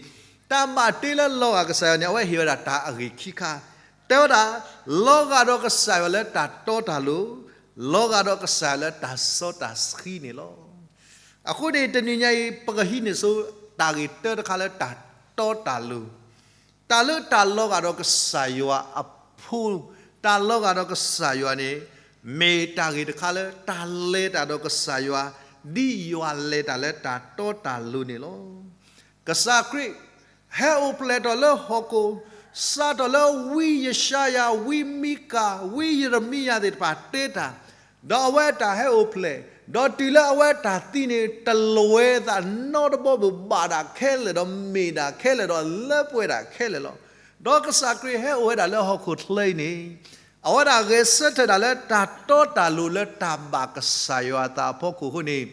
တၢ်ဘၣ်တ့လၢလီၤဂာ်ကစၢ်ယွၤန့ၣ် အဝဲဟ့ၣ်ဝဲဒၣ်တၢ်အဂ့ၢ်ခံခါ, တဲဝဲဒၣ် လီၤဂာ်ဒီးကစၢ်ယွၤလၢတၢ်တီတၢ်လိၤ, လီၤဂာ်ဒီးကစၢ်ယွၤလၢတၢ်စီတၢ်ဆှံန့ၣ်လီၤ. အဃိန့ၣ် တနံၤညါအံၤ ပကဟံးန့ၢ်ဆိ တၢ်ဂ့ၢ်တၢတခါလၢတၢ်တီတၢ်လိၤ, တၢ်လၢတၢ်လီၤဂာ်ဒီးကစၢ်ယွၤအဖိ, တၢ်လီၤဂာ်ဒီးကစၢ်ယွၤန့ၣ် မ့ၢ်တၢ်ဂ့ၢ်တခါလၢတၢ်လဲၤတၢ်ဒီးကစၢ်ယွၤ, ဒ်ယွၤလဲၤတၢ်လၢတၢ်တီတၢ်လိၤန့ၣ်လီၤ. ကစၢ်ခရံာ် ဟဲအိၣ်ဖျဲၣ်ထီၣ်လၢဟီၣ်ခိၣ်, စးထီၣ်လၢဝံယၡါယၤ, ဝံမံကၤ, ဝံယရမံယၤသ့ၣ်တဖၣ်တဲတၢ်, ဒီးအဝဲတၢ်ဟဲအိၣ်ဖျဲၣ်, ဒီးတုၤလၢအဝဲတၢ်သံန့ၣ် တလီၤဝဲသးနီတဘီဘၣ်, ဘၣ်ဒၣ်ခဲလၢာ်ဒီးမ့ၢ်ဒၣ်ခဲလၢာ်ဒီး လၢပှဲၤဒၣ်ခဲလၢာ်လီၤ. ဒီးကစၢ်ခရံာ်ဟဲအိၣ်ဝဲဒၣ်လၢဟီၣ်ခိၣ်ချၢအံၤန့ၣ် အဝဲဒၣ်ဂဲၤဆၢထၢၣ်ဒၣ်လၢတၢ်တီတၢ်လိၤလၢတၢ်ဘၣ်ကစၢ်ယွၤအသးအဖီခိၣ်အဃိန့ၣ်,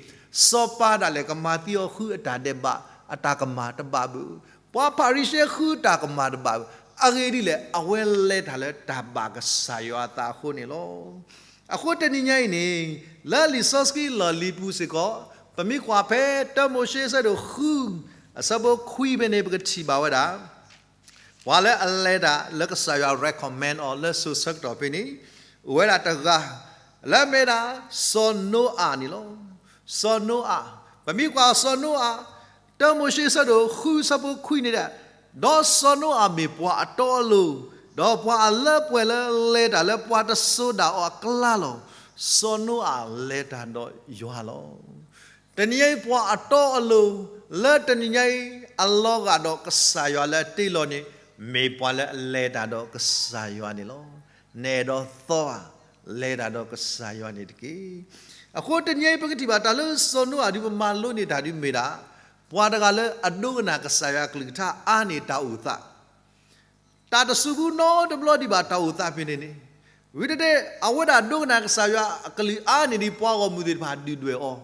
စီၤပၤဒၣ်လဲာ်ကမၤသံအီၤဃုအတၢ်ဒဲးဘး, အတၢ်ကမၣ်တဘၣ်ဘၣ်, ပှၤဖၤရံၤၡဲဃုတၢ်ကမၣ်တဘၣ်ဘၣ်, အဂ့ၢ်ဒ်လဲၣ်, အဝဲလဲၤတၢ်လၢတၢ်ဘၣ်ကစၢ်ယွၤအသးအဃိန့ၣ်လီၤ. အဃိတနံၤညါအံၤန့ၣ် လၢလံာ်စီဆှံလီၢ်လံၤပူၤစ့ၢ်ကီး ပမ့ၢ်ကွၢ်ဖဲတၢမိၤၡ့အဆၢဒိၣ်ဃု အဆၢဖိခွံဖဲန့ၣ် ပကထံၣ်ဘၣ်ဝဲဒၣ် ပှၤလၢအလဲၤတၢ်လၢကစၢ်ယွၤ recommend အီၤလၢစိၤဆၢကတီၢ်ဖဲန့ၣ် အိၣ်ဝဲဒၣ်တဂၤ လၢအမ့ၢ်ဒၣ် စီၤနိအၤန့ၣ်လီၤ. စီၤနိအၤ, ပမ့ၢ်ကွၢ်စီၤနိအၤ တၢမိၤၡ့အဆၢဒိၣ်ဃုဆၢဖိခွံန့ၣ်ဒီး, ဒီးစီၤနိအၤမ့ၢ်ပှၤအတီအလိၤ, ဒီးပှၤအလၢပှဲၤလၢလဲၤတၢ်လၢပှၤတစိၤဒၣ်အီၤအကျါလီၤ. စီၤနိအၤလဲၤတၢ်ဒီးယွၤလီၤ. တနံၤညါအံၤပှၤအတီအလိၤ လၢတနံၤညါအံၤ အလီၤဂာ်ဒီးကစၢ်ယွၤလၢအတ့လီၤန့ၣ် မ့ၢ်ပှၤလၢအလဲၤတၢ်ဒီးကစၢ်ယွၤန့ၣ်လီၤ. နအဲၣ်ဒိးသီဧါ, လဲၤတၢ်ဒီးကစၢ်ယွၤန့ၣ်တက့ၢ်. အဃိတနံၤအံၤပကထံၣ်ဘၣ်တၢ်လၢစီၤနိအၤဒုးပမၤလိန့ၢ်တၢ်ဒုးမ့ၢ်ဒၣ် ပှၤတဂၤလၢအဒိကနၣ်ကစၢ်ယွၤအကလုၢ်ကထါအါန့ၢ်တၢ်အိၣ်သး တၢ်တစူးဘူးနီတဘျီဒံးဘၣ်တၢ်အိၣ်သးဖဲန့ၣ်န့ၣ်, ဝံၤတဒဲး အဝဲဒၣ်ဒိကနၣ်ကစၢ်ယွၤအကလုၢ်အါန့ၢ်ဒံးပှၤဂီၢ်မုၢ်သ့ၣ်တဖၣ်ဒုၣ်ဒွဲၣ်အီၤ,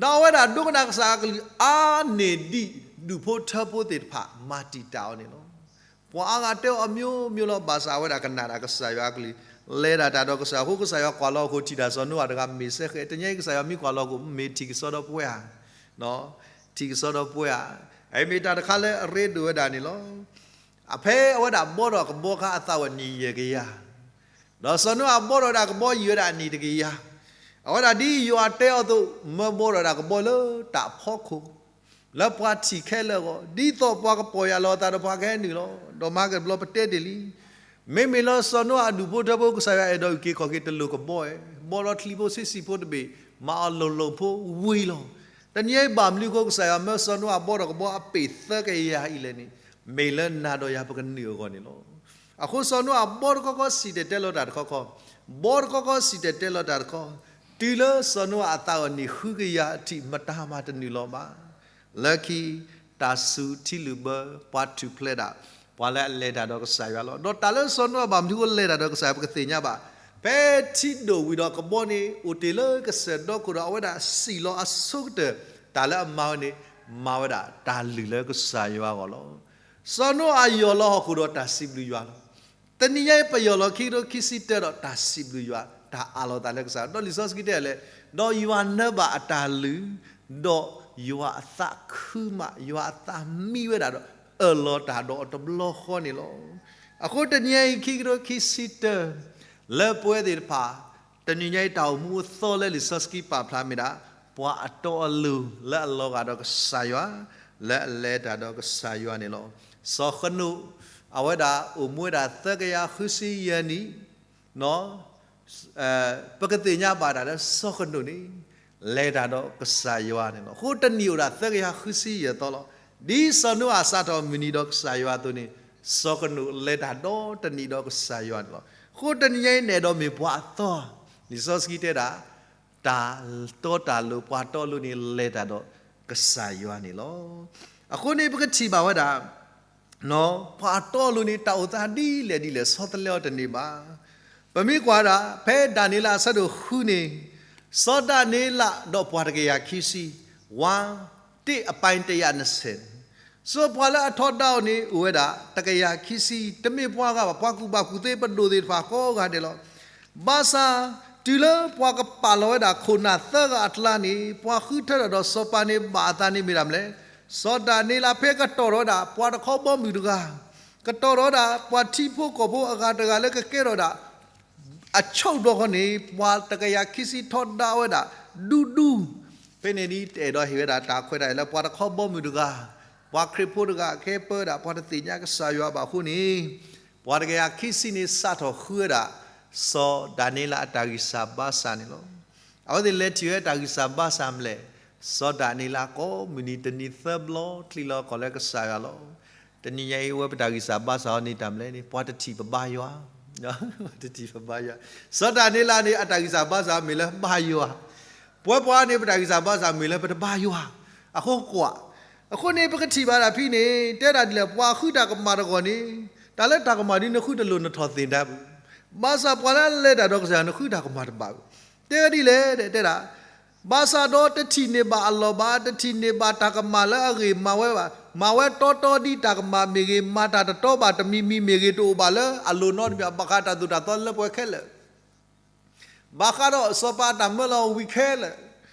ဒီးအဝဲဒၣ်ဒိကနၣ်ကစၢ်အကလုၢ်အါန့ၢ်ဒံး ဒူၣ်ဖိထၢဖိသ့ၣ်တဖၣ်မၤတံာ်တာ်အီၤန့ၣ်လီၤ. ပှၤအါဂၤတဲအီၤအမျိုးမျိုးလီၤ ဘၣ်ဆၣ်အဝဲဒၣ်ကနၣ်တၢ်ကစၢ်ယွၤအကလုၢ်, လဲၤဒၣ်တၢ်ဒီးကစၢ်ယွၤအဃိ ကစၢ်ယွၤကွၢ်လီၤအဃိ ထံၣ်တၢ်စီၤနိအၤတဂၤမ့ၢ်စဲဃဲ, တနံၤအံၤကစၢ်ယွၤမ့ၢ်ကွၢ်လီၤအဃိ မ့ၢ်ထံၣ်ကစီဒီပုၢ်ဝဲၢ်ဧါ, ထံၣ်ကစီဒီပုၢ်ဝဲၢ်ဧါ, အမ့ၢ်တၢ်တခါလၢအရ့ဒိၣ်ဝဲဒၣ်န့ၣ်လီၤ. အဖဲအဝဲဒၣ်ဘီထီၣ်ကဘီအခါအသးဝဲနံၣ်ယဲၢ်ကယၤ, ဒီးစီၤနိအၤဘီထီၣ်ဝဲဒၣ်ကဘီယံာ်ဝဲဒၣ်အနံၣ်တကယၤ, အဝဲဒၣ်ဒ်ယွၤတဲအီၤအသိး မၢဘီထီၣ်ဝဲဒၣ်ကဘီလၢတၢ်ဖီခိၣ် လၢပှၤထံၣ်ခဲလၢာ်အဂီၢ်, ဒ်သိးပှၤကပီၢ်ယၢ်လီၤအသးဒီးပှၤကဟဲနုာ်လီၤ, ဒီးမၤကဘျီပတဲတ့ၢ်လံ. မ့မ့ၢ်လၢစီၤနိအၤအဒူၣ်ဖိထၢဖိ ကစၢ်ယွၤအဲၣ်ဒိးအုၣ်က့ၤခီၣ်က့ၤတလိၣ်ကဘီဝဲ, ဘီလီၤချံဖိဆံးဆံးဖိတဘ့ၣ်, မၤအီၤလိၤလိၤဖိဝံၤလီၤ. တနံၤအံၤဘၣ်မနုၤအဃိ ကစၢ်ယွၤမၢစီၤနိအၤဘီထီၣ်ကဘီအပ့ၢ်သၢကယၤအံၤလဲၣ်န့ၣ်, မ့ၢ်လၢနၤဒီးယၤပကနုာ်အဂီၢ်န့ၣ်လီၤ. အဃိစီၤနိအၤဘီတခီခီ စံၣ်တဲၤတဲလီၤတၢ်တခီခီ, ဘီတခီခီ စံၣ်တဲၤတဲလီၤတၢ်တခီ, တုၤလၢစီၤနိအၤအသးအီၤနံၣ်ဃုကယၤအထံး မတၤမၤတနုာ်လီၤဘၣ်. လၢခံ တၢ်စူၤထံလုာ်ဘၢ ပှၤထူၣ်ဖျဲးဒၣ် ပှၤလၢအလဲၤတၢ်ဒီးကစၢ်ယွၤလီၤ. ဒီးတၢ်လၢစီၤနိအၤဘၣ်မနုၤအဃိလဲၤတၢ်ဒီးကစၢ်ယွၤ ပကသ့ၣ်ညါဘၣ်. ဖဲထံဒိၣ်ဝံၤဒီးကဘီန့ၣ် အိၣ်တ့ၢ်လၢကစၢၢ်ဒီခိၣ်ဒီး အဝဲဒၣ်စံၣ်လီၤအဆိကတၢၢ် တၢ်လၢအမၤဝဲန့ၣ် မၤဝဲဒၣ်တၢ်လုၢ်လၢကစၢ်ယွၤအဂီၢ်လီၤ. စီၤနိအၤယီၢ်လီၤဟီၣ်ခိၣ်ဒီးတၢ်စံးဘျုးယွၤလီၤ. တနံၤညါအံၤ ပယီၢ်လီၤခံကထိခံဆံတၢဒီးတၢ်စံးဘျုးယွၤ, တၢ်အးလီၤသးလၢကစၢ်ယွၤ, ဒီးလံာ်စီဆှံတဲလဲၣ်, ဒီးယွၤနၢဘၣ်အတၢ်လုၢ်, ဒီးယွၤအသးခုမး, ယွၤအသးမံဝဲဒၣ်ဒီး အၢၣ်လီၤတၢ်ဒီးအီၤတဘျီဃီန့ၣ်လီၤ. အဃိတနံၤညါအံၤ ခံကထိခံဆံတၢ လၢပဝဲသ့ၣ်တဖၣ် တနံၤညါအံၤတၢ်အိၣ်မူအသီလၢလံာ်စီဆှံပာ်ဖျါမ့ၢ်ဒၣ် ပှၤအတီအလိၤလၢအလီၤဂာ်ဒီးကစၢ်ယွၤ, လၢအလဲၤတၢ်ဒီးကစၢ်ယွၤန့ၣ်လီၤ. စီၤဃနိး အဝဲဒၣ်အိၣ်မူဝဲဒၣ်သၢကယၤဃုဆံယဲၢ်နံၣ်, ပကသ့ၣ်ညါဘၣ်တၢ်လၢစီၤဃနိးန့ၣ် လဲၤတၢ်ဒီးကစၢ်ယွၤန့ၣ်လီၤ. အဃိတနံၣ်အိၣ်ဒၣ်သၢကယၤဃုဆံယဲၢ်သီလီၤ. ဒ်စီၤနိအၤစးထီၣ်မုၢ်နံၤဒီးကစၢ်ယွၤအသိးန့ၣ် စီၤဃနိးလဲၤတၢ်ဒီတနံၣ်ဒီးကစၢ်ယွၤန့ၣ်လီၤ. အဃိတနံၤညါအံၤနအဲၣ်ဒိးမ့ၢ်ပှၤအသီ, လံာ်စီဆှံတဲဒၣ် တၢ်တီတၢ်လိၤ ပှၤတီလိၤန့ၣ် လဲၤတၢ်ဒီးကစၢ်ယွၤန့ၣ်လီၤ. အဃိန့ၣ် ပကထံၣ်ဘၣ်ဝဲဒၣ် ပှၤတီလိၤန့ၣ် တၢ်အိၣ်သးဒ်လဲၣ်ဒ်လဲၣ် ဆီတလဲအီၤတန့ၢ်ဘၣ်. ပမ့ၢ်ကွၢ်ဒၣ် ဖဲဒၤနံးယ့လးအဆၢဒိၣ်ဃုန့ၣ် စီၤဒၤနံးယ့လးဒီးပှၤတကယၤခံဆံ ဝါ တ့ၢ်အပၢ်တယၢ်နဆဲးန့ၣ်, စီၤပှၤလၢအထီဒါအီၤန့ၣ် အိၣ်ဝဲဒၣ် တကယၤခံဆံ တမ့ၢ်ပှၤဂၤဘၣ် ပှၤကူၣ်ဘၣ်ကူၣ်သ့ပဒိၣ်သ့ၣ်တဖၣ်ကိးဂၤဒဲးလီၤ. ဘၣ်ဆၣ် တုၤလၢပှၤကပာ်လီၤဝဲဒၣ်ခိၣ်နၢ်သၢဂၤအကျါန့ၣ် ပှၤဃုထၢထီၣ်ဒီးစီၤပၤန့ၣ်ဘၣ်အသးန့ၣ်မ့ၢ်ဒၣ်မနုၤလဲၣ်, စီၤဒၤနံးယ့လးဖဲကတီၢ်ထီၣ်ဝဲဒၣ် ပှၤတခီဘီမုၢ်တဂၤ, ကတီၢ်ထီၣ်ဝဲဒၣ် ပှၤထံဖိကီၢ်ဖိအဂၤတဂၤလၢကကဲထီၣ်ဒၣ် အဆိၣ်ဘျီဃီန့ၣ် ပှၤတကယၤခံဆံထီဒါဝဲဒၣ် ဒူဒူ, ဖဲန့ၣ်ဒ်တအဲၣ်ဒိးဟ့ၣ်ဝဲဒၣ်တၢ်ခွဲးတၢ်ယာ်လၢ ပှၤတခီဘီမုၢ်တဂၤ, ပှၤခရံာ်ဖိတဂၤကဲပၢဒၣ် ပှၤတသ့ၣ်ညါကစၢ်ယွၤဘၣ်အဃိန့ၣ်, ပှၤတကယၤခံဆံန့ၣ် စးထီၣ်ဃုဝဲဒၣ် စီၤဒၤနံးယ့လးအတၢ်ဂံၢ်စၢ်ဘါစၢ်န့ၣ်လီၤ. အဝဲသ့ၣ်လဲၤထံၣ်ဝဲတၢ်ဂံၢ်စၢ်ဘါစၢ်မနုၤလဲၣ်, စီၤဒၤနံးယ့လးကိးမုၢ်နံၤတနံၤသၢဘျီချံးလီၤအခီၣ်လၢကစၢ်ယွၤလီၤ. တနံၤညါအံၤ အဝဲပတၢ်ဂံၢ်စၢ်ဘါစၢ်အီၤန့ၣ်တၢ်မနုၤလဲၣ်န့ၣ် ပှၤတထံၣ်ပဘါယွၤ တထံၣ်ပဘါယွၤ, စီၤဒၤနံးယ့လးန့ၣ် အတၢ်ဂံၢ်စၢ်ဘါစၢ်မ့ၢ်လၢဘါယွၤ, ပဝဲပှၤန့ၣ် ပတၢ်ဂံၢ်စၢ်ဘါစၢ်မ့ၢ်လၢပတဘါယွၤ, အဃိကွၢ်, အဃိန့ၣ် ပကထံၣ်ဘၣ်ဒၣ်ဖဲန့ၣ် တဲဒၣ်ဒ်လဲၣ် ပှၤဃုတၢ်ကမၣ်တဂီၢ်န့ၣ်, တၢ်လၢတၢ်ကမၣ်ဒ်နဃုတလိၣ်နထီၣ်သ့ၣ်တၢ်ပူၤ, ဘၣ်ဆၣ်ပှၤလၢအလဲၤတၢ်ဒီးကစၢ်ယွၤ နဃုတၢ်ကမၣ်တဘၣ်ဘၣ်, တဲဒ်လဲၣ် တဲဒၣ် ဘၣ်ဆၣ်ဒီးတထံၣ်န့ၢ်ဘၣ်အလီၢ်ဘၣ်, တထံၣ်န့ၢ်ဘၣ်တၢ်ကမၣ်လၢအဂ့ၤမၤဝဲဘၣ်, မၤဝဲတီတီဒ်တၢ်ကမၣ်မ့ၢ်ဂ့ၤ, မၤတၢ်တတီဘၣ် တမံၤမံၤမ့ၢ်ဂ့ၤ တအိၣ်ဘၣ်လၢအလိၤနီတမံၤ, ဘၣ်ဃးတၢ်သိၣ်တၢ်သီလၢပှဲၤခဲလၢာ်, ဘၣ်ဃးဒီးစီၤပၤအတၢ်မၢလီၤဝံၤခဲလၢာ်,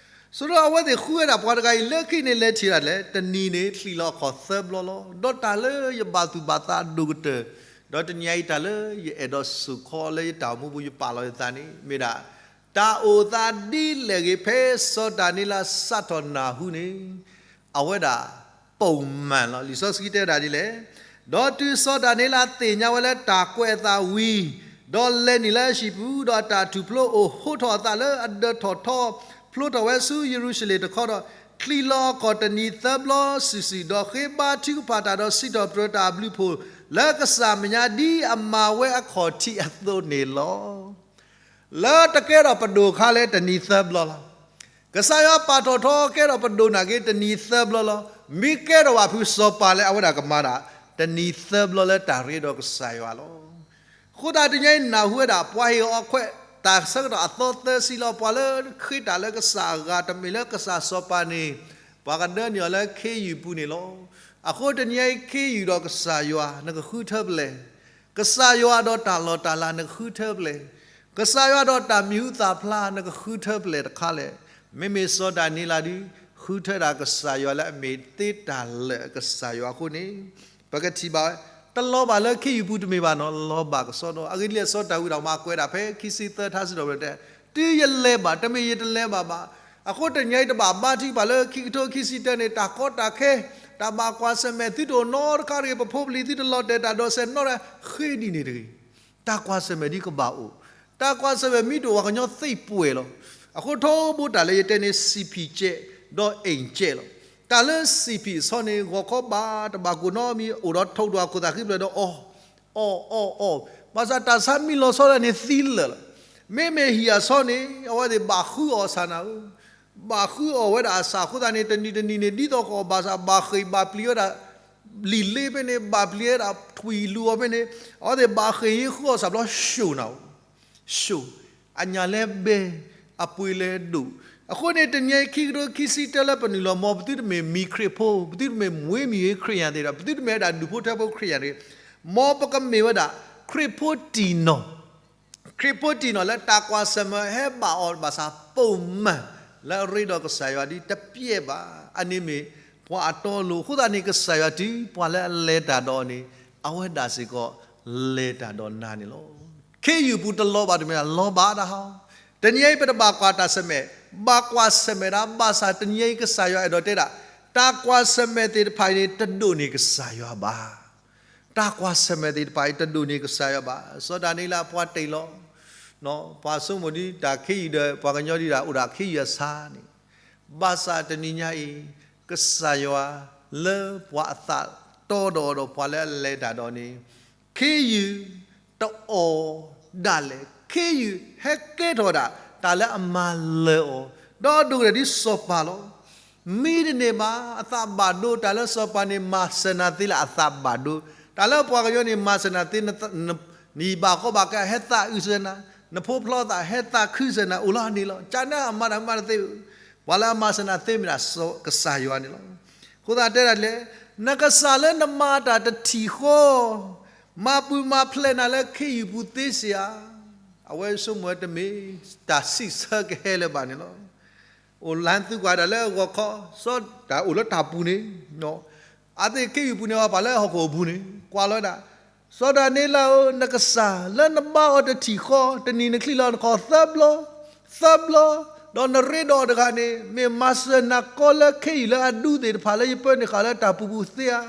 ဆိဒီးအဝဲသ့ၣ်ဃုဝဲဒၣ်ပှၤတဂၤအံၤ လၢခံန့ၣ်လဲၤထံၣ်ဒၣ်လဲၣ်, တနံၤန့ၣ်ချံးလီၤအခီၣ်သၢဘျီလီၤ. ဒီးတၢ်လၢယဘၣ်သူၣ်ဘၣ်သးအဒိၣ်ကတၢၢ်, ဒီးတနံၤအံၤတၢ်လၢယအဲၣ်ဒိးစိာ်ခီလၢယတၢ်အိၣ်မူပူၤ ယပာ်လီၤယသးန့ၣ် မ့ၢ်ဒၣ် တၢ်အိၣ်သးဒ်လဲၣ်ဂ့ၤ ဖဲစီၤဒၤနံးယ့လးစးထီၣ်နၢ်ဟူန့ၣ်, အဝဲဒၣ် ပိာ်မၢ် လီၤ. လံာ်စီဆှံတဲဒၣ်ဒ်လဲၣ်, ဒီးတုၤစီၤဒၤနံးယ့လးသ့ၣ်ညါဝဲလၢတၢ်ကွဲးအသးဝံၤ, ဒီးလဲၤနုာ်လၢအဟံၣ်ပူၤ, ဒီးအတၢ်ထူၣ်ဖျိအိၣ်ဟိထီၣ်အသးလၢအဒၢးထီၣ်ထီ ဖျိထီၣ်ဝဲဆူယရူၤၡလ့ၣ်တခီဒီး, ချံးလီၤအခီၣ်တနံၤသၢဘျီစုာ်စုာ်, ဒီးဃ့ဘါထုကဖၣ်တၢ်ဒီးစံးထီၣ်ပတြၢၤတၢ်အဘျုးအဖှိၣ် လၢကစၢ်မဲာ်ညါ ဒ်အမၤဝဲအခီၣ်ထံးအသိးန့ၣ်လီၤ. လၢတကဲထီၣ်ပဒိၣ်အခါလၢတနံၤသၢဘျီလီၤ. ကစၢ်ယွၤပာ်ထီၣ်ထီကဲထီၣ်ပဒိၣ်နာ်က့ တနံၤသၢဘျီလီၤ. မ့ၢ်ကဲထီၣ်ဘၣ်ဖုစီၤပၤလၢအဝဲဒၣ်ကမၤဒၣ် တနံၤသၢဘျီလၢတၢ်ရ့ဒီးကစၢ်ယွၤလီၤ. အဃိသတးတနံၤအံၤနၢ်ဟူဝဲဒၣ် ပှၤဟ့ၣ်အီၤခွဲးတၢ်ဆၢကတီၢ်အသီသၢဆံလီၤ. ပှၤလၢဃ့တၢ်လၢကစၢ်အဂၤ တမ့ၢ်လၢကစၢ်စီၤပၤန့ၣ်, ပှၤကဒၢန့ၢ်အီၤလၢခ့ယုၢ်ပူၤန့ၣ်လီၤ. အဃိတနံၤအံၤခ့ယုၢ်ဒီးကစၢ်ယွၤ နကဃုထၢဖဲလဲၣ်. ကစၢ်ယွၤဒီးတၢ်လီၢ်တၢ်လၤ နကဃုထၢဖဲလဲၣ်. ကစၢ်ယွၤဒီးတၢ်မံၤဟူသၣ်ဖျါ နကဃုထၢဖဲလဲၣ်တခါလဲၣ်. မ့မ့ၢ်စီၤဒၤနံးယ့လးဒုး ဃုထၢဒၣ်ကစၢ်ယွၤလၢအမ့ၢ်သ့တၢ်လၢာ်အကစၢ်ယွၤအဃိန့ၣ်, ပကထံၣ်ဘၣ်ဝဲ, တလီၤဘၣ်လၢခ့ယုၢ်ပူၤတမ့ၢ်ဘၣ်နီၤ, လီၤဘၣ်ကစီဒီ, အဂ့ၢ်ဒ်လဲၣ် စီၤဒၤဝံးဒီးမၤကွဲးဒၣ်ဖဲခံဆံသၢထါစံးထီၣ်ပတြၢၤတဲ, တုၤယလဲၤဘၣ် တမ့ၢ်ယတလဲၤဘၣ်ဘၣ်. အဃိတနံၤအံၤတဘၣ်ဘါထုကဖၣ်လၢခံကထိခံဆံတၢန့ၣ် တၢ်ကီတၢ်ခဲ, တၢ်ဘၣ်ကွၢ်ဆၢၣ်မဲာ် သုတအိၣ်နီတခါတဂ့ၤ, ပဖိပလံၤသုတလီၤတဲာ်တၢ်ဒိးစဲးနီတဂၤဃ့ဒ်န့ၣ်တဂ့ၤ. တၢ်ကွၢ်ဆၢၣ်မဲာ်ဒ်ကဘၣ်အိၣ်, တၢ်ကွၢ်ဆၢၣ်မဲာ်မ့ၢ်တအိၣ် ပှၤကညီသ့ၣ်ပှဲၤလီၤ. အဃိထိဘိတၢ်လၢယတဲန့ၣ် စံၣ်ဖံၣ်ကဲး, ဒီးအိမ်ကဲးလီၤ. တၢ်လၢစံၣ်ဖံၣ်အဆီန့ၣ် ဂီၤခီဘၣ်တဘၣ်ကိၢ်နီတမံၤ အိၣ်ဒီးထိးဒိၣ်အခိၣ်သးဃံဖျၢၣ်ဒီးအီၣ်, အီၣ်အီၣ်အီၣ်, ဘၣ်ဆၣ်တၢ်ဆါမံလီၤဆီဒၣ်န့ၣ်သံလၢာ်လီၤ. မ့မ့ၢ်ဟံၣ်အဆီန့ၣ် အဝဲသ့ၣ်ဘၣ်ဃုအီၣ်ဆၣ်နၤဧၢ, ဘၣ်ဃုအီၣ်ဝဲဒၣ်အဆၣ်အဃိသတးန့ၣ် တနံၤတနံၤန့ၣ် ဒ်သိးကအီၣ်ဘၣ်ဆၣ် ဘၣ်ဃ့ၢ်ဘၣ်ပျံၤဝဲဒၣ် လံာ်လ့ဖဲန့ၣ် ဘၣ်ပျံၤဝဲဒၣ်ထွံၣ်လူၤအီၤဖဲန့ၣ်, အဝဲသ့ၣ်ဘၣ်ဃ့ၢ်ဃုအီၣ်ဆၣ်ဘျီ ၡိၣ်နၤဧၢ, ၡိၣ်, အညၣ်လဲဘဲ, အပှ့ၤလဲဒိၣ်. အဃိန့ၣ် တနံၤအံၤခံကထိခံဆံတၢလၢပနုာ်လီၤ မ်ပသုတမ့ၢ်မံၤခရံာ်ဖိ, ပသုတမ့ၢ်မွ့မံၤခရံာ်ယာ်သ့ၣ်ဒီး ပသုတမ့ၢ်ဝဲဒၣ်ဒူၣ်ဖိထၢဖိခရံာ်ယာ်တဂ့ၤ, မ်ပကမ့ၢ်ဝဲဒၣ် ခရံာ်ဖိတံၢ်နီၢ် ခရံာ်ဖိတံၢ်နီၢ်လၢတၢ်ကွၢ်ဆၢၣ်မဲာ်ဟဲဘၣ်အီၤဘၣ်ဆၣ် ပိာ်မၢ်လၢအရ့ဒီးကစၢ်ယွၤဒ်တပျဲၢ်ဘၣ်. အန့ၣ်မ့ၢ်ပှၤအတီအလိၤ အဃိသတးန့ၣ် ကစၢ်ယွၤတုၤပှၤလၢအလဲၤတၢ်ဒီးအီၤန့ၣ် အဝဲဒၣ်စ့ၢ်ကီးလဲၤတၢ်ဒီးနၤန့ၣ်လီၤ. ခ့ယုၢ်ပူၤတလီၤဘၣ်တမ့ၢ် လီၤဘၣ်တၢ်ဟီ, တနံၤအံၤ ပတဘၣ်ကွၢ်တၢ်ဆၢၣ်မဲာ်, ဘၣ်ကွၢ်ဆၢၣ်မဲာ်ဒၣ် ဘၣ်ဆၣ်တနံၤအံၤ ကစၢ်ယွၤအဲၣ်ဒိးတဲဒၣ် တၢ်ကွၢ်ဆၢၣ်မဲာ်သ့ၣ်တဖၣ်အံၤန့ၣ် တဒိးန့ၢ်ကစၢ်ယွၤဘၣ်. တၢ်ကွၢ်ဆၢၣ်မဲာ်သ့ၣ်တဖၣ်အံၤ တဒိးန့ၢ်ကစၢ်ယွၤဘၣ်. စီၤဒၤနံးယ့လးပှၤတ့ၢ်လီၤ, ပှၤဆိကမိၣ်ဒ်တၢ်ခ့ယုၢ်ဒီး ပှၤကညီဒ်တၢ်အိၣ်ဒီးခ့ယုၢ်အဆါန့ၣ်, ဘၣ်ဆၣ်တနံၤညါအံၤ ကစၢ်ယွၤလၢပှၤအသးတီဒီးအီၤဒီးပှၤလၢအလဲၤတၢ်ဒီးအီၤန့ၣ် ခ့ယုၢ်တအီၣ်ဒၣ်လဲာ်, ခ့ယုၢ်ဟဲကဲထီၣ်ဒၣ် တၢ်လၢအမၤလၢာ်အီၤ, ဒီးဒိၣ်ကတၢၢ်ဒ်စီၤပၤလီၤ. မံတန့ၢ်ဘၣ် အသးဘၣ်ဒိ, တၢ်လၢစီၤပၤန့ၣ် မၤစၢၤနၤသ့လၢအသးဘၣ်ဒိ, တၢ်လၢပှၤကညီန့ၣ် မၤစၢၤနၤသ့, နဘၣ်ကီဘၣ်ခဲ ဟဲသးအုးစၢၤနၤ, နဖိဖျီသး ဟဲသးခုစၢၤနၤ အိၣ်လီၤန့ၣ်လီၤ. ကန့ၣ်အမၤတၢ်မၤတသ့, ပှၤလၢအမၤစၢၤနၤသ့မ့ၢ်ဒၣ်ကစၢ်ယွၤန့ၣ်လီၤ. အဃိသတးတဲဒၣ်လဲၣ်, နကစၢ်လၢနမၤတၢ်တထံၣ်ဃီ မၤပူၤမၤဖျဲးနၤလၢခ့ယုၢ်ပူၤသ့စ့ဧါ. အဝဲဆိကမိၣ်ဝဲတမ့ၢ်တၢ်စံးဆၢကဟဲလၢၤဘၣ်န့ၣ်လီၤ. အိၣ်လၢသုကွၢ်ဒၣ်လၢအဂီၢ်ခီ, စီၤဒၤအိၣ်လၢတၢ်ပူၤန့ၣ်, အဝဲသ့ၣ်ခ့ယုၢ်ပူၤန့ၣ် အပာ်လၢဟီၣ်ခိၣ်အပူၤန့ၣ် ကွၢ်လီၤဝဲဒၣ်, စီၤဒၤနံးယ့လးဧၢ, နကစၢ်လၢနဘါအီၤတထံၣ်ဃီ, တနံၤနချံးလီၤနခီၣ်သၢဘျီ, သၢဘျီ, ဒီးနရ့ဒီးအီၤတဂၤန့ၣ် မ့ၢ်မၤစၢၤနၤကီလၢခ့ယုၢ်လၢအဒူသ့ၣ်တဖၣ်လၢယပၢနုာ်ဃာ်လၢတၢ်ပူၤပူၤသ့ဧါ.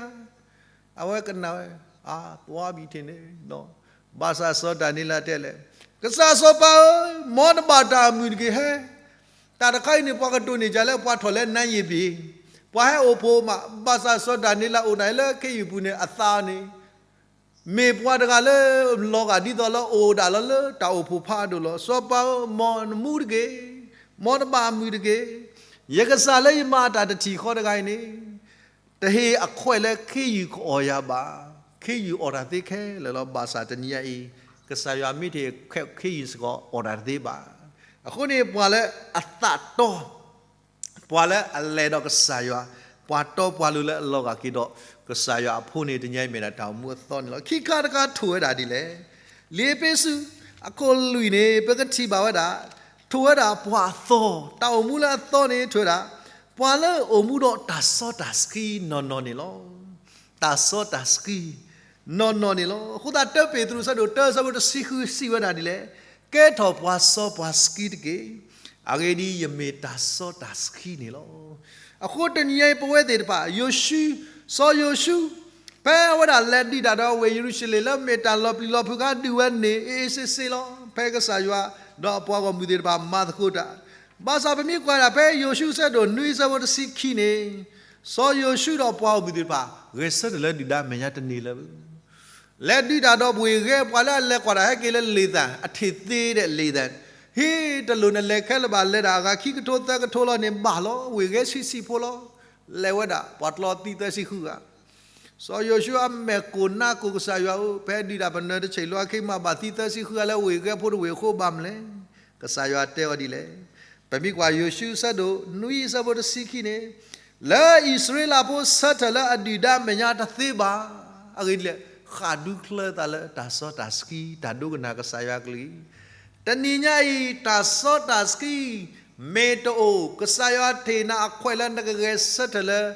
အဝဲကနၣ်ဝဲ, အါ, သွါဘံထံန့ၣ်, ဘၣ်ဆၣ်စီၤဒၤနံးယ့လးတဲလဲၣ်, ကစၢ်စီၤပၤဧၢ, မ်နဘၣ်တၢ်အမုာ်တက့ၢ်ဟဲ. တၢ်တခါအံၤန့ၣ် ပှၤကတိၢ်န့ၢ်ဒ်လဲၣ်, ပှၤထီၣ်လၢနါယံၣ်ဘ့ၣ်, ပှၤဟဲအိၣ်ဖှိၣ်မး, ဘၣ်ဆၣ်စီၤဒၤနံးယ့လးအိၣ်ဒၣ်လၢခ့ယုၢ်ပူၤန့ၣ် အသးန့ၣ် မ့ၢ်ပှၤတဂၤလၢလီၤဂာ်ဒ်သိးလၢအိၣ်ဒၣ်လီၤလၢတၢ်အိၣ်ဖှိၣ်ဖးဒိၣ်လီၤ. စီၤပၤဧၢ, မ်နမူတက့ၢ်, မ်နဘၣ်အမုာ်တက့ၢ်. ယကစၢ်လၢယမၤတၢ်တထံၣ်ဃီတဂၤအံၤန့ၣ် တဟ့ၣ်အခွဲးလၢခ့ယုၢ်ကအီၣ်ယၤဘၣ်. ခ့ယုၢ်အီၣ်တၢ်သ့ခဲလၢာ်လီၤ. ဘၣ်ဆၣ်တနံၤညါအံၤ ကစၢ်ယွၤမ့ၢ်တဟ့ၣ်အခွဲးခ့ယုၢ်စ့ၢ်ကီးအီၣ်တၢ်တသ့ဘၣ်. အဃိန့ၣ် ပှၤလၢအသးတီ ပှၤလၢအလဲၤဒီးကစၢ်ယွၤ, ပှၤတီပှၤလိၤလၢအလီၤဂာ်က့ၤဒီးကစၢ်ယွၤအဖိန့ၣ် တနံၤညါအံၤမ့ၢ်ဒၣ်တၢ်အိၣ်မူအသီန့ၣ်လီၤ. ခံခါတခါထိၣ်ဝဲဒၣ်ဒ်လဲၣ်. လံာ်အ့းဖ့းစူး အခိၣ်လွံၢ်န့ၣ် ပကထံၣ်ဘၣ်ဝဲဒၣ်, ထိၣ်ဝဲဒၣ်ပှၤအသီ, တၢ်အိၣ်မူလၢအသီန့ၣ် ထိၣ်ဝဲဒၣ် ပှၤလၢအအိၣ်မူဒီးတၢ်စီတၢ်ဆှံနီၢ်နီၢ်န့ၣ်လီၤ. တၢ်စီတၢ်ဆှံ နီၢ်နီၢ်န့ၣ်လီၤ. အဃိသတး တၢပ့းတရူး အဆၢဒိၣ်တၢ အဆၢဖိတဆံဃု စံးဝဲဒၣ်ဒ်လဲၣ်, ကဲထီၣ်ပှၤစီပှၤဆှံတက့ၢ်. အဂ့ၢ်ဒ်အံၤ, ယမ့ၢ်တၢ်စီတၢ်ဆှံန့ၣ်လီၤ. အဃိတနံၤညါအံၤ ပဝဲသ့ၣ်တဖၣ် ယိၤၡူ, စီၤယိၤၡူ, ဖဲအဝဲဒၣ်လဲၤဒုးတၢ်ဒီးဝ့ၢ်ယရူၤၡလ့ၣ်လၢမ့ၢ်တၢ်လီၤပျံၤလီၤဖုးအခါ ဒုးဝဲန့ၣ် အ့ၣ်အ့ၣ်စ့စ့လီၤ. ဖဲကစၢ်ယွၤဒီးအပှၤဂီၢ်မုၢ်သ့ၣ်တဖၣ်မၤသကိးတၢ်, ဘၣ်ဆၣ်ပမ့ၢ်ကွၢ်ဒၣ်ဖဲယိၤၡူ အဆၢဒိၣ်နွံ အဆၢဖိတဆံခံန့ၣ်, စီၤယိၤၡူဒီးပှၤဂီၢ်မုၢ်သ့ၣ်တဖၣ် ဂဲၤဆၢထၢၣ်လၢဒုၣ်ဒါမဲာ်ညါတန့ၢ်လၢၤဘၣ်. လဲၤဒုးတၢ်ဒီးဝ့ၢ်ဂဲၤ, ပှၤလၢအလဲၤကွၢ်တၢ်ဟဲက့ၤလၢလ့ၣ်သၣ်, အထံၣ်သ့ဒီးလ့ၣ်သၣ်, ဟ့ၣ်တလိၣ်နလဲၤခဲလၢာ်ဘၣ်, လဲၤဒၣ်အဂၤခံကထိသၢကထိလီၤန့ၣ်ဘၣ်လီၤ, ဝ့ၢ်ဂဲၤဆံးဆံးဖိလီၤ. လဲၤဝဲဒၣ် ပှၤကျီသံသၢဆံဃုဂၤ စီၤယိၤၡူအမဲာ်ကိၢ်နါကိၢ်ကစၢ်ယွၤဧၢ, ဖဲဒုးတၢ်ပနၢၤတဆံးလီၤအခံမး ဘၣ်သံသၢဆံဃုဂၤလၢဝ့ၢ်ဂဲၤဖိတဝ့ၢ်အဃိဘၣ်မနုၤလဲၣ်. ကစၢ်ယွၤတဲအီၤဒ်လဲၣ်. ပမ့ၢ်ကွၢ်ယိၤၡူ အဆၢဒိၣ်နွံ အဆၢဖိတဆံခံန့ၣ်, လၢအံၣ်စရ့လးဖိဆၢထၢၣ်လၢအဒုၣ်ဒါမဲာ်ညါတသ့ဘၣ်. အဂ့ၢ်ဒ်လဲၣ်, ဃၣ်ဒူချၢသးလၢတၢ်စီတၢ်ဆှံ, တၢ်ဒိကနၣ်ကစၢ်ယွၤအကလုၢ်. တနံၤညါအံၤ တၢ်စီတၢ်ဆှံ မ့ၢ်တအိၣ်, ကစၢ်ယွၤတဟ့ၣ်နၤအခွဲးလၢနကဂဲၤဆၢထၢၣ်လၢ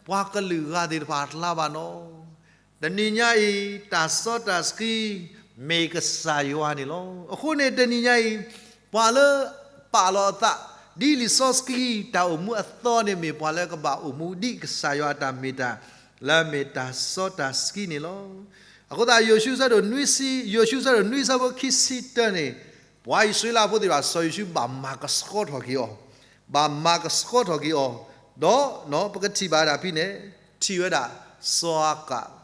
ပှၤကလုာ်ဂၤသ့ၣ်တဖၣ်အကျါဘၣ်နီၤ. တနံၤညါအံၤ တၢ်စီတၢ်ဆှံ မ့ၢ်ကစၢ်ယွၤန့ၣ်လီၤ. အဃိန့ၣ် တနံၤညါအံၤ ပှၤလၢပာ်လီၤအသး ဒ်လံာ်စီဆှံ တၢ်အိၣ်မူအသီန့ၣ် မ့ၢ်ပှၤလၢကဘၣ်အိၣ်မူဒ်ကစၢ်ယွၤအတၢ်မ့ၢ်တၢ် လၢအမ့ၢ်တၢ်စီတၢ်ဆှံန့ၣ်လီၤ. အဃိသတး ယိၤၡူ အဆၢဒိၣ်နွံ ယိၤၡူ အဆၢဒိၣ်နွံ အဆၢဖိခံဆံတၢန့ၣ်, ပှၤအံၣ်စရ့လးဖိသ့ၣ်တဖၣ် စီၤယိၤၡူဘၣ်မၤကဆှီထီၣ်က့ၤအီၤ, ဘၣ်မၤကဆှီထီၣ်က့ၤအီၤ, ဒီးပကထံၣ်ဘၣ်ဝဲဒၣ်ဖဲန့ၣ်, ထံၣ်ဝဲဒၣ် စီၤအၤကၣ်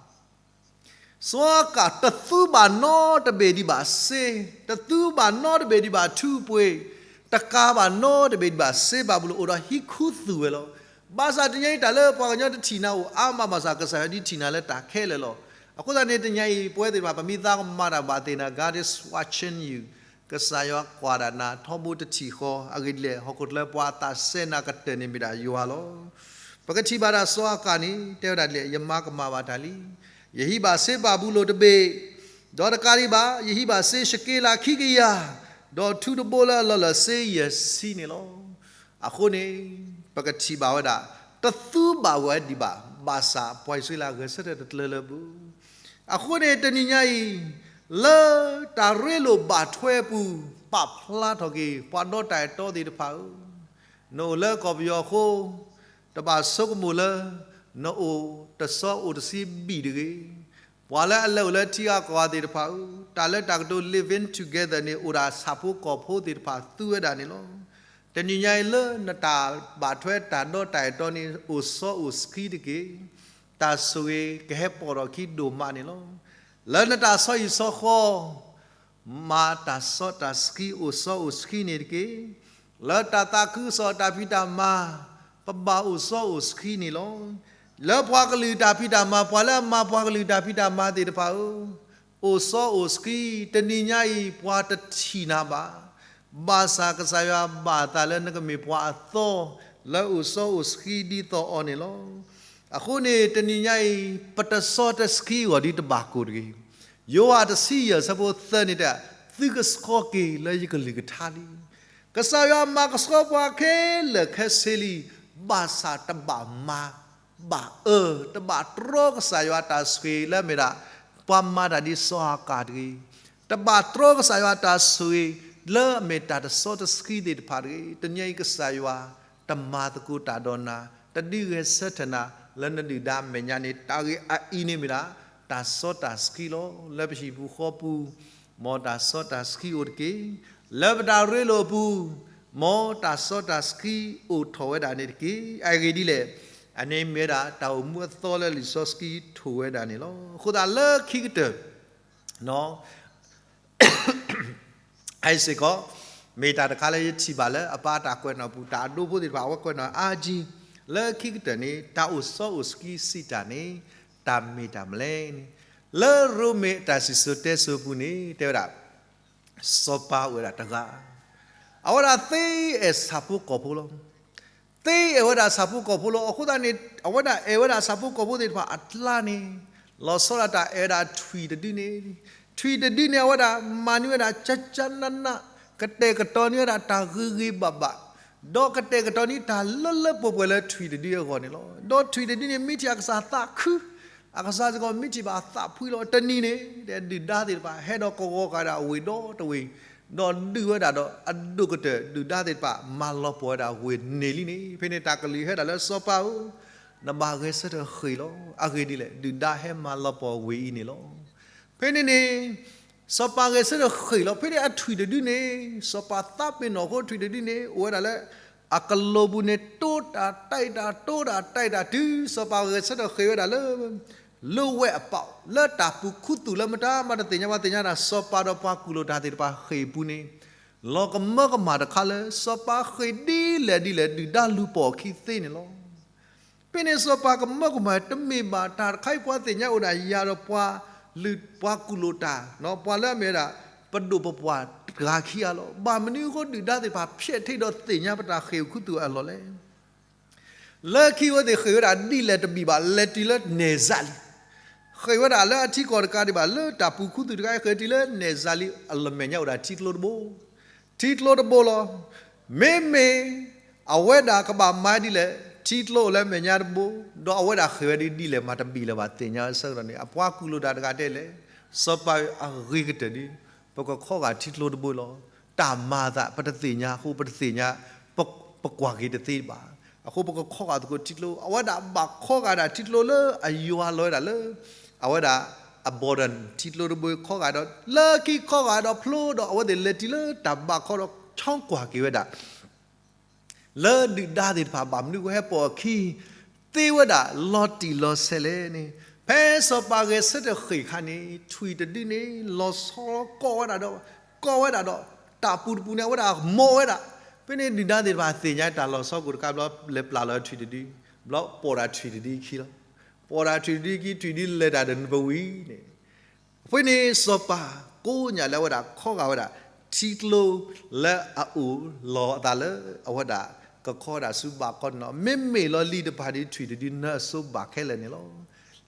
စီၤအၤကၣ် တသူဘၣ်နီတဘ့ၣ်ဒံးဘၣ်စ့, တသူဘၣ်နီတဘ့ၣ်ဒံးဘၣ်ထူပှ့ၤ, တကၤဘၣ်နီတဘ့ၣ်ဒံးဘၣ်စ့ဘၤဘူလိၣ် အိၣ်ဒီးဟံးခူသူၣ်ဝဲလီၤ. ဘၣ်ဆၣ်တနံၤအံၤ တၢ်လၢပှၤကညီတထံၣ်နၤအိၣ်အါမးဘၣ်ဆၣ် ကစၢ်ယွၤဒုးထံၣ်နၤလၢတၢ်ခဲလၢာ်လီၤ. အဃိသတးန့ၣ် တနံၤအံၤ ပဝဲသ့ၣ်တဖၣ် ပမ့ၢ်သးကမၤတၢ်ဘၣ်သ့ၣ်န့ၣ် God is watching you, ကစၢ်ယွၤကွၢ်ဒၣ်နၤ ထီဘိတထံၣ်ဃီ, အဂ့ၢ်ဒ်လဲၣ် ဟီၣ်ခိၣ်ချၢပှၤအသးစဲနၤကတၢၢ်န့ၣ်မ့ၢ်ဒၣ်ယွၤလီၤ. ပကထံၣ်ဘၣ်ဒၣ်စီၤအၤကၣ်န့ၣ် တဲဝဲဒၣ်ဒ်လဲၣ်, ယမၤကမၣ်ဘၣ်တၢ်လံ. ယဟံးဘၣ်စ့ဘၤဘူလိၣ်တဘ့ၣ်, ဒီးတကးဒံးဘၣ် ယဟံးဘၣ်စ့ၡက့လးခံကယၤ, ဒီးထူတဘိလၢအလီၢ်လၢာ်စ့ယဲၢ်ဆံန့ၣ်လီၤ. အဃိန့ၣ် ပကထံၣ်ဘၣ်ဝဲဒၣ် တသူဘၣ်ဝဲဒံးဘၣ်, ဘၣ်ဆၣ်ပှၤအံၣ်စရ့လးဂဲၤဆၢထၢၣ်တကျၢၤလၢၤဘၣ်. အဃိန့ၣ် တနံၤညါအံၤ လၢတၢ်ရ့လိာ်ဘၣ်ထွဲအပူၤ ပာ်ဖျါထီၣ်က့ၤ ပှၤဒီတၢ်အဲၣ်တီသ့ၣ်တဖၣ်ဧၢ, နအိၣ်လၢကီၢ်ပယီၤအဃိ တဘၣ်ဆိကမိၣ်လၢ နအိၣ်တစီအိၣ်တဆံဘံၣ်တဂ့ၤ. ပှၤလၢအလဲၤအိၣ်လၢထံဂၤကီၢ်ဂၤသ့ၣ်တဖၣ်ဧၢ, တၢ်လၢတၢ်ကတိၤ living together န့ၣ် အိၣ်ဒၣ်ဆၣ်ဖိကီၢ်ဖိသ့ၣ်တဖၣ်သူဝဲဒၣ်န့ၣ်လီၤ. တနံၤညါအံၤလၢနတၢ်ဘၣ်ထွဲတၢ်ဒီတၢ်အဲၣ်တီန့ၣ် အိၣ်စီအိၣ်ဆှံတက့ၢ်. တၢ်ဆိၣ်ဂ့ၤကဟဲပိာ်ထီၣ်ခံဒိၣ်မးန့ၣ်လီၤ. လၢနတၢ်ဆီဟံၣ်ဆီဃီ မၤတၢ်စီတၢ်ဆှံ အိၣ်စီအိၣ်ဆှံန့ၣ်တက့ၢ်. လၢတၢ်သးခုကစီၣ်တၢ်ဖံးတၢ်မၤ ပဘၣ်အိၣ်စီအိၣ်ဆှံန့ၣ်လီၤ. လၢပှၤကလုာ်တၢ်ဖံးတၢ်မၤ ပှၤလၢအမၤပှၤကလုာ်တၢ်ဖံးတၢ်မၤသ့ၣ်တဖၣ်ဧၢ, အိၣ်စီအိၣ်ဆှံ, တနံၤညါအံၤ ပှၤတထံၣ်နၤဘၣ်. ဘၣ်ဆၣ်ကစၢ်ယွၤဘၣ်အသးလၢနကမ့ၢ်ပှၤအသီ လၢအိၣ်စီအိၣ်ဆှံဒ်သိးအီၤန့ၣ်လီၤ. အဃိန့ၣ် တနံၤညါအံၤ ပတစီတဆှံအဂီၢ်ဒ်တဘၣ်ကိၢ်တဂ့ၤ. ယိၤဟၣ်တဆံယဲၢ်ဆၢဖိသၢန့ၣ်တဲ, သုကဆှီက့ၤလၢယကလုၢ်ကထါလံ. ကစၢ်ယွၤမၤကဆှီပှၤခဲလၢာ်ခဲဆ့လံ, ဘၣ်ဆၣ်တဘၣ်မၤဘၣ်အၢ, တဘၣ်တြီကစၢ်ယွၤတၢ်ဆိၣ်ဂ့ၤလၢအမ့ၢ်ဒၣ် ပှၤမၤတၢ်ဒ်စီၤဟၤကၣ်တဂ့ၤ. တဘၣ်တြီကစၢ်ယွၤတၢ်ဆိၣ်ဂ့ၤလၢအမ့ၢ်တၢ်တစီတဆှံသ့ၣ်တဖၣ်တဂ့ၤ. တနံၤအံၤကစၢ်ယွၤ တမၤသကိးတၢ်ဒီးနၤ, တဒုးဂဲၤဆၢထၢၣ်နၤ လၢနဒုၣ်ဒါမဲာ်ညါန့ၣ် တၢ်ဂ့ၢ်အအံၤန့ၣ်မ့ၢ်ဒၣ် တၢ်စီတၢ်ဆှံလီၤ. လၢပဟံၣ်ပူၤဃီပူၤ မ်တၢ်စီတၢ်ဆှံအိၣ်တက့ၢ်. လၢပတၢ်ရ့လိာ်အပူၤ မ်တၢ်စီတၢ်ဆှံအိၣ်ထီၣ်ဝဲဒၣ်န့ၣ်တက့ၢ်. အဂ့ၢ်ဒ်လဲၣ်, အန့ၣ်မ့ၢ်ဝဲဒၣ်တၢ်အိၣ်မူအသီလၢလံာ်စီဆှံထိၣ်ဝဲဒၣ်န့ၣ်လီၤ. အဃိသတးလၢခံကတၢၢ် အံၤစ့ၢ်ကီး မ့ၢ်တၢ်တခါလၢယထံၣ်ဘၣ်လၢအပၢ်တၢ်ကွဲးနီၣ်ပူၤ တၢ်အဒိဖိသ့ၣ်တဖၣ် အဝဲကွဲးနီၣ်အါကံ, လၢခံကတၢၢ်န့ၣ် တၢ်အိၣ်စီအိၣ်ဆှံစံးတၢ်န့ၣ် တၢ်မ့ၢ်တၢ်မနုၤလဲၣ်န့ၣ်, လၢရိမ့ၤတၢ်စံၣ်စိၤတဲစိၤအပူၤန့ၣ် တဲဝဲဒၣ် စီၤပၤအိၣ်ဝဲဒၣ်တဂၤ, အဝဲဒၣ်သ့အဲၣ်ဆၣ်ဖိကီၢ်ဖိလီၤ. သ့အဲၣ်ဝဲဒၣ်ဆၣ်ဖိကီၢ်ဖိလီၤ. အဃိသတးန့ၣ် အဝဲဒၣ်အဲၣ်ဝဲဒၣ်ဆၣ်ဖိကီၢ်ဖိသ့ၣ်တဖၣ်အကျါန့ၣ် လီၤဆီဒၣ်တၢ်အဲၣ်ဝဲဒၣ်ထွံၣ်တဒုန့ၣ်, ထွံၣ်တဒုန့ၣ် အဝဲဒၣ်မၤန့ၢ်ဝဲဒၣ်ကၠၢကၠၢနးနး, ကတဲာ်ကတီၤန့ၢ်ဝဲဒၣ်တၢ်ဂ့ၤဂ့ၤဘၣ်ဘၣ်, ဒီးကတဲာ်ကတီၤန့ၢ်တၢ်လၢလၢပှဲၤပှဲၤလၢထွံၣ်တဒုအဂီၢ်န့ၣ်လီၤ. ဒီးထွံၣ်တဒုန့ၣ် မ့ၢ်ထံၣ်အကစၢ်သးခု, အကစၢ်စ့ၢ်ကီးမ့ၢ်ထံၣ်ဘၣ်အသးဖှံလီၤ. တနံၤန့ၣ် ဒုၣ်ဒါသ့ၣ်တဖၣ် ဟဲဒီးကဝီၤဃာ်ဒၣ်ဝ့ၢ်ဒီတဝ့ၢ်, ဒီးဒုးဝဲဒၣ်ဒီးအဒိၣ်ကတၢၢ် ဒုၣ်ဒါသ့ၣ်တဖၣ် မၤလီၤပှီၢ်ဝဲဒၣ်ဝ့ၢ်န့ၣ်လံန့ၣ်, ဖဲန့ၣ်တၢ်ကလုၢ်ဟဲဒၣ်လၢစီၤပၤဧၢ, နဘၣ်ဂဲၤဆၢထၢၣ်ဃ့ၢ်လီၤ. အဂ့ၢ်ဒ်လဲၣ်, ဒုၣ်ဒါဟဲမၤလီၤပှီၢ်ဝ့ၢ်အံၤန့ၣ်လီၤ. ဖဲန့ၣ်န့ၣ် စီၤပၤဂဲၤဆၢထၢၣ်ဃ့ၢ်လီၤ. ဖဲန့ၣ်အထွံၣ်တဒုန့ၣ် စီၤပၤသးပ့ၤနီၣ်အဃိ ထွံၣ်တဒုန့ၣ် အိၣ်ဝဲဒၣ်လၢ အကလိၤပူၤန့ၣ် တိတၢ်တဲာ်တၢ် တိတၢ်တဲာ်တၢ် တုၤစီၤပၤဂဲၤဆၢထၢၣ်ဃ့ၢ်ဝဲဒၣ်လၢ လၢဝဲအပီး လၢတၢ်ပူၤခူသူၣ်လၢမတၤမးတသ့ၣ်ညါ ပှၤသ့ၣ်ညါတၢ်စီၤပၤဒီးပှၤကူၣ်လိာ်တၢ်သ့ၣ်တဖၣ်ဃ့ၢ်ပူၤန့ၣ် လီၤကမၢကမၣ်တခါလၢ စီၤပၤဃ့ၢ်ဒ်လဲၣ်ဒ်လဲၣ် ဒုၣ်ဒါလူၤပိာ်အခံသ့န့ၣ်လီၤ. ဖဲန့ၣ်စီၤပၤကမၢကမၣ် တမ့ၢ်ဘၣ်တၢ်တခါအံၤ ပှၤသ့ၣ်ညါအိၣ်ဒၣ်ယၤဒီးပှၤလုၢ် ပှၤကူၣ်လိာ်တၢ် ပှၤလၢအမ့ၢ်ဝဲဒၣ် ပဒိၣ်ပပှၢ်တဂၤခံဂၤလီၤ. ဘၣ်မနုၤအဃိ ဒုၣ်ဒါသ့ၣ်တဖၣ်ဖျဲးထီၣ်ဒီးသ့ၣ်ညါပတၢ်ဃ့ၢ်အိၣ်ခူသူၣ်အလီၢ်လဲၣ်. လၢခံအဝဲသ့ၣ်ဃ့ၢ်ဝဲဒၣ်ဒ်လဲၣ်တဘ့ၣ်ဘၣ် လဲၤတုၤလၢနဲၣ်စၤလံ, ဃ့ၢ်ဝဲဒၣ်လၢအထံကီၢ်တကးဒံးဘၣ် လၢတၢ်ပူၤခူသူၣ်တခါအံၤ ဃ့ၢ်တုၤလၢနဲၣ်စၤလံ အလၢမဲာ်ညါအိၣ်ဒၣ်ထံကျိတဘိ ထံကျိတဘိလီၤ. မ့မ့ၢ် အဝဲဒၣ်ကဘၣ်မၤဒ်လဲၣ် ထံကျိအိၣ်လၢမဲာ်ညါတဘိ ဒီးအဝဲဒၣ်ဃ့ၢ်ဝဲဒ်လဲၣ်မးတဘ့ၣ်လၢၤဘၣ် သ့ၣ်ညါအဆၢကတီၢ်န့ၣ် အပှၤကူၣ်လိာ်တၢ်တဂၤတဲလဲၣ်, စီၤပၤအဂ့ၤကတၢၢ်ဒ် ပကခီဂာ်ထံကျိတဘိလီၤ. တၢ်မၤအသး ပတသ့ၣ်ညါအဃိ ပတသ့ၣ်ညါ ပကွၢ်က့ၤတသ့ဘၣ်. အဃိပကခီဂာ်သကိးထံကျိ အဝဲဒၣ်ဘၣ်ခီဂာ်ဒၣ်ထံကျိလၢအယွၤလီၤဝဲဒၣ်လၢ အဝဲဒၣ်အဘီဒၢၣ် ထံကျိတဘိခီဂာ်ဒီး လၢခံခီဂာ်ဒီးဖျိဒီး အဝဲသ့ၣ်လဲၤတုၤလၢတၢ်ဘၣ်ခီဒီး ဆီကွၢ်က့ၤဝဲဒၣ် လၢဒုၣ်ဒါသ့ၣ်တဖၣ်ဘၣ်မနုၤအဃိဟဲပိာ်အခံ သ့ဝဲဒၣ်လီၤတံၢ်လီၤဆဲးလဲၣ်န့ၣ်, ဖဲစီၤပၤဂဲၤဆၢထၢၣ်ဃ့ၢ်အခါန့ၣ် ထွံၣ်တဒုန့ၣ် လီၤဆီလီၤကီဝဲဒၣ်ဒီး ကီဝဲဒၣ်ဒီး တၢ်ပူၤတပူၤန့ၣ် အဝဲဒၣ်မိၢ်ဝဲဒၣ်. ဖဲန့ၣ်ဒုၣ်ဒါသ့ၣ်တဖၣ်သ့ၣ်ညါတၢ်လီၤဆီကိးတခါဘျီ လဲၤပျၢ်လီၤထွံၣ်တဒု, ဘျီပိာ်ဒၣ်ထွံၣ်တဒုခံလီၤ. ပိာ်ဒၣ်ထွံၣ်တဒုခံ ထွံၣ်ဒုလဲၤတၢ်ဒီးနပဝံၤန့ၣ် အဃိန့ၣ်စီၤပၤကိးညါလၢအဝဲဒၣ်ခီဂာ်ဝဲဒၣ် ထံကျိလၢအအိၣ်လီၤအသးလၢ အဝဲဒၣ်ကခီဒၣ်ဆူဘးခီန့ၣ်လီၤ. မ့မ့ၢ်လီၤလံာ်တဖၣ်ဒီးထွံၣ်တဒုနၢအစိဘၣ်ခဲလၢာ်န့ၣ်လီၤ.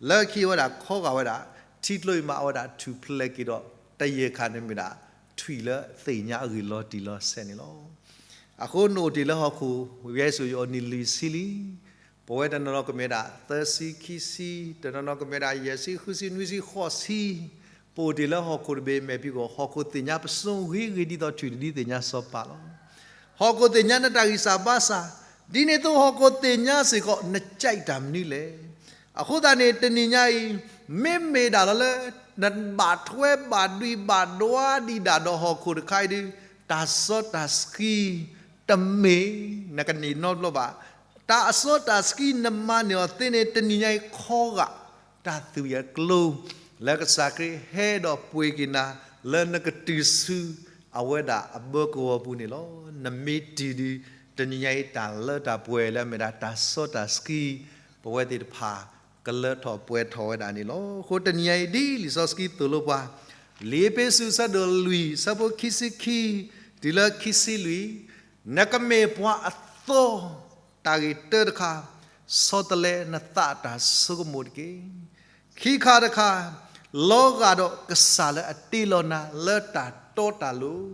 လၢခံအဝဲဒၣ်ခီဂာ်ဝဲဒၣ် ထံကျိအံၤမး အဝဲဒၣ်ထူၣ်ဖျဲးက့ၤဒီး တယဲၢ်ခါန့ၣ်မ့ၢ်ဒၣ် ထွံၣ်လၢသ့ၣ်ညါအဂ့ၢ်လီၤတံၢ်လီၤဆဲးန့ၣ်လီၤ. အဃိနအိၣ်တ့ၢ်လၢဟီၣ်ခိၣ် ယဲၢ်ဆူယအိၣ်နံၣ်လွံၢ်ဆံလံ. ပဝဲတနီၤနီၤကမ့ၢ်ဒၣ် သၢဆံခံဆံ, တနီၤနီၤကမ့ၢ်ဒၣ် ယဲၢ်ဆံဃုဆံ နွံဆံဃိးဆံ, ပအိၣ်တ့ၢ်လၢဟီၣ်ခိၣ်တဘ့ၣ်မဲာ်ဖံးကီၢ် ဟီၣ်ခိၣ်သ့ၣ်ညါပစိၤဂ့ၤဂ့ၤဒ်သိးထွံၣ်တဒုသ့ၣ်ညါစီၤပၤလီၤ. ဟီၣ်ခိၣ်သ့ၣ်ညါနတၢ်ဂံၢ်စၢ်ဘါစၢ်, ဒ်န့ၣ်အသိးဟီၣ်ခိၣ်သ့ၣ်ညါစ့ၢ်ကီး နကြိုက်တၢ်မနုၤလဲၣ်. အဃိသတးန့ၣ် တနံၤညါအံၤ မ့မ့ၢ်ဒၣ်လီၤလၢ နဘၣ်ထွဲဘၣ်ဒွံးဘၣ်ဒွါဒံးဒၣ်ဒီးဟီၣ်ခိၣ်တခါအံၤဒီး တၢ်စီတၢ်ဆှံ တမ့ၢ်နကန့ၢ်နီတဘျီဘၣ်. တၢ်အစီတၢ်ဆှံနမၤန့ၢ်အီၤသ့န့ၣ် တနံၤညါအံၤခီဂာ် တၢ်သွံၣ်အကျိ လၢကစၢ်ခရံာ်ဟဲဒီးပှ့ၤက့ၤနၤ လၢနကတုၤဆူအဝဲဒၣ်အဘၢကဝီၤပူၤန့ၣ်လီၤ. နမ့ၢ်တုၤဒုး တနံၤညါအံၤ တၢ်လၢတၢ်ပှဲၤလၢအမ့ၢ်ဒၣ်တၢ်စီတၢ်ဆှံ ပဝဲသ့ၣ်တဖၣ် ကလၢထီၣ်ပှဲၤထီၣ်ဝဲဒၣ်န့ၣ်လီၤ. အဃိတနံၤညါအံၤ ဒ်လံာ်စီဆှံသိၣ်လိပှၤ လံာ်အ့းဖ့းစူး အဆၢဒိၣ်လွံၢ် အဆၢဖိခံဆံခံ တုၤလၢခံဆံလွံၢ်, နကမ့ၢ်ပှၤအသီ တၢ်ဂ့ၢ်တၢတခါ, ဆီတလဲနသးအတၢ်ဆိကမိၣ်တက့ၢ်. ခံခါတခါ, လီၤဂာ်ဒီးကစၢ်လၢအတ့လီၤနၤ လၢတၢ်တီတၢ်လိၤ,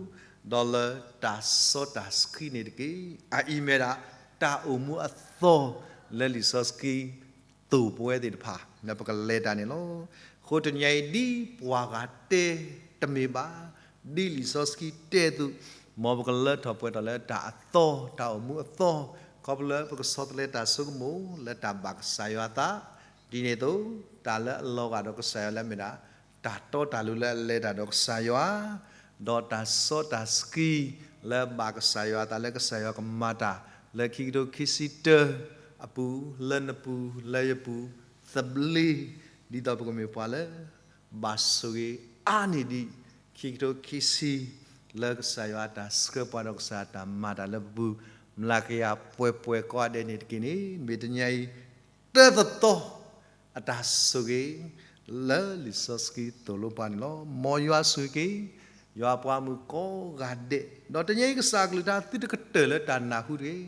ဒီးလၢတၢ်စီတၢ်ဆှံန့ၣ်တက့ၢ်. အအံၤမ့ၢ်ဒၣ် တၢ်အိၣ်မူအသီ လၢလံာ်စီဆှံ သိၣ်ပဝဲသ့ၣ်တဖၣ် လၢပကလဲၤတၢ်န့ၣ်လီၤ. အဃိတနံၤညါအံၤ ဒ်ပှၤဂၤတဲတမ့ၢ်ဘၣ်, ဒ်လံာ်စီဆှံတဲအသိး, မ်ပကလၢထီၣ်ပှဲၤထီၣ်လၢတၢ်အသီ တၢ်အိၣ်မူအသီ, ခီဖျိလၢပကဆီတလဲတၢ်ဆိကမိၣ် လၢတၢ်ဘၣ်ကစၢ်ယွၤအသး, ဒ်န့ၣ်အသိး တၢ်လၢအလီၤဂာ်ဒီးကစၢ်ယွၤလၢအမ့ၢ်ဒၣ် တၢ်တီတၢ်လိၤလၢအလဲၤတၢ်ဒီးကစၢ်ယွၤ, ဒီးတၢ်စီတၢ်ဆှံ လၢဘၣ်ကစၢ်ယွၤအသးလၢကစၢ်ယွၤကမၤတၢ် လၢခံကထိခံဆံတၢ အပူၤ လၢနပူၤ လၢယပူၤ သဘျ့, ဒ်သိးပကမ့ၢ်ပှၤလၢ ဘၣ်ဆိၣ်ဂ့ၤအါန့ၢ်ဒံး ခံကထိခံဆံ လၢကစၢ်ယွၤအတၢ်ဆှၢပှၤဒီးကစၢ်အတၢ်မၤတၢ်လၢပပူၤ မျးကယၤပှဲၤပှဲၤကိးဂၤဒဲးန့ၣ်တက့ၢ်န့ၣ် မ့ၢ်တနံၤညါအံၤ တၢ်သသီ အတၢ်ဆိၣ်ဂ့ၤ လၢလံာ်စီဆှံသိၣ်လိပှၤန့ၣ်လီၤ. မ်ယွၤဆိၣ်ဂ့ၤက့ၤ ယွၤအပှၤမုၣ်ကိးဂၤဒဲး, ဒီးတနံၤညါအံၤ ကစၢ်အကလုၢ်ကထါ သုတကတၢၢ်လၢတၢ်နၢ်ဟူတဂ့ၤ,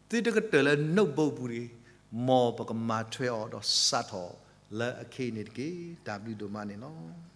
သုတကတၢၢ်လၢ notebook ပူၤတဂ့ၤ, မ်ပကမၤထွဲအီၤဒီးစးထီၣ်လၢအခ့အံၤန့ၣ်တက့ၢ်. တၢ်ဘျုးဒိၣ်မးန့ၣ်လီၤ.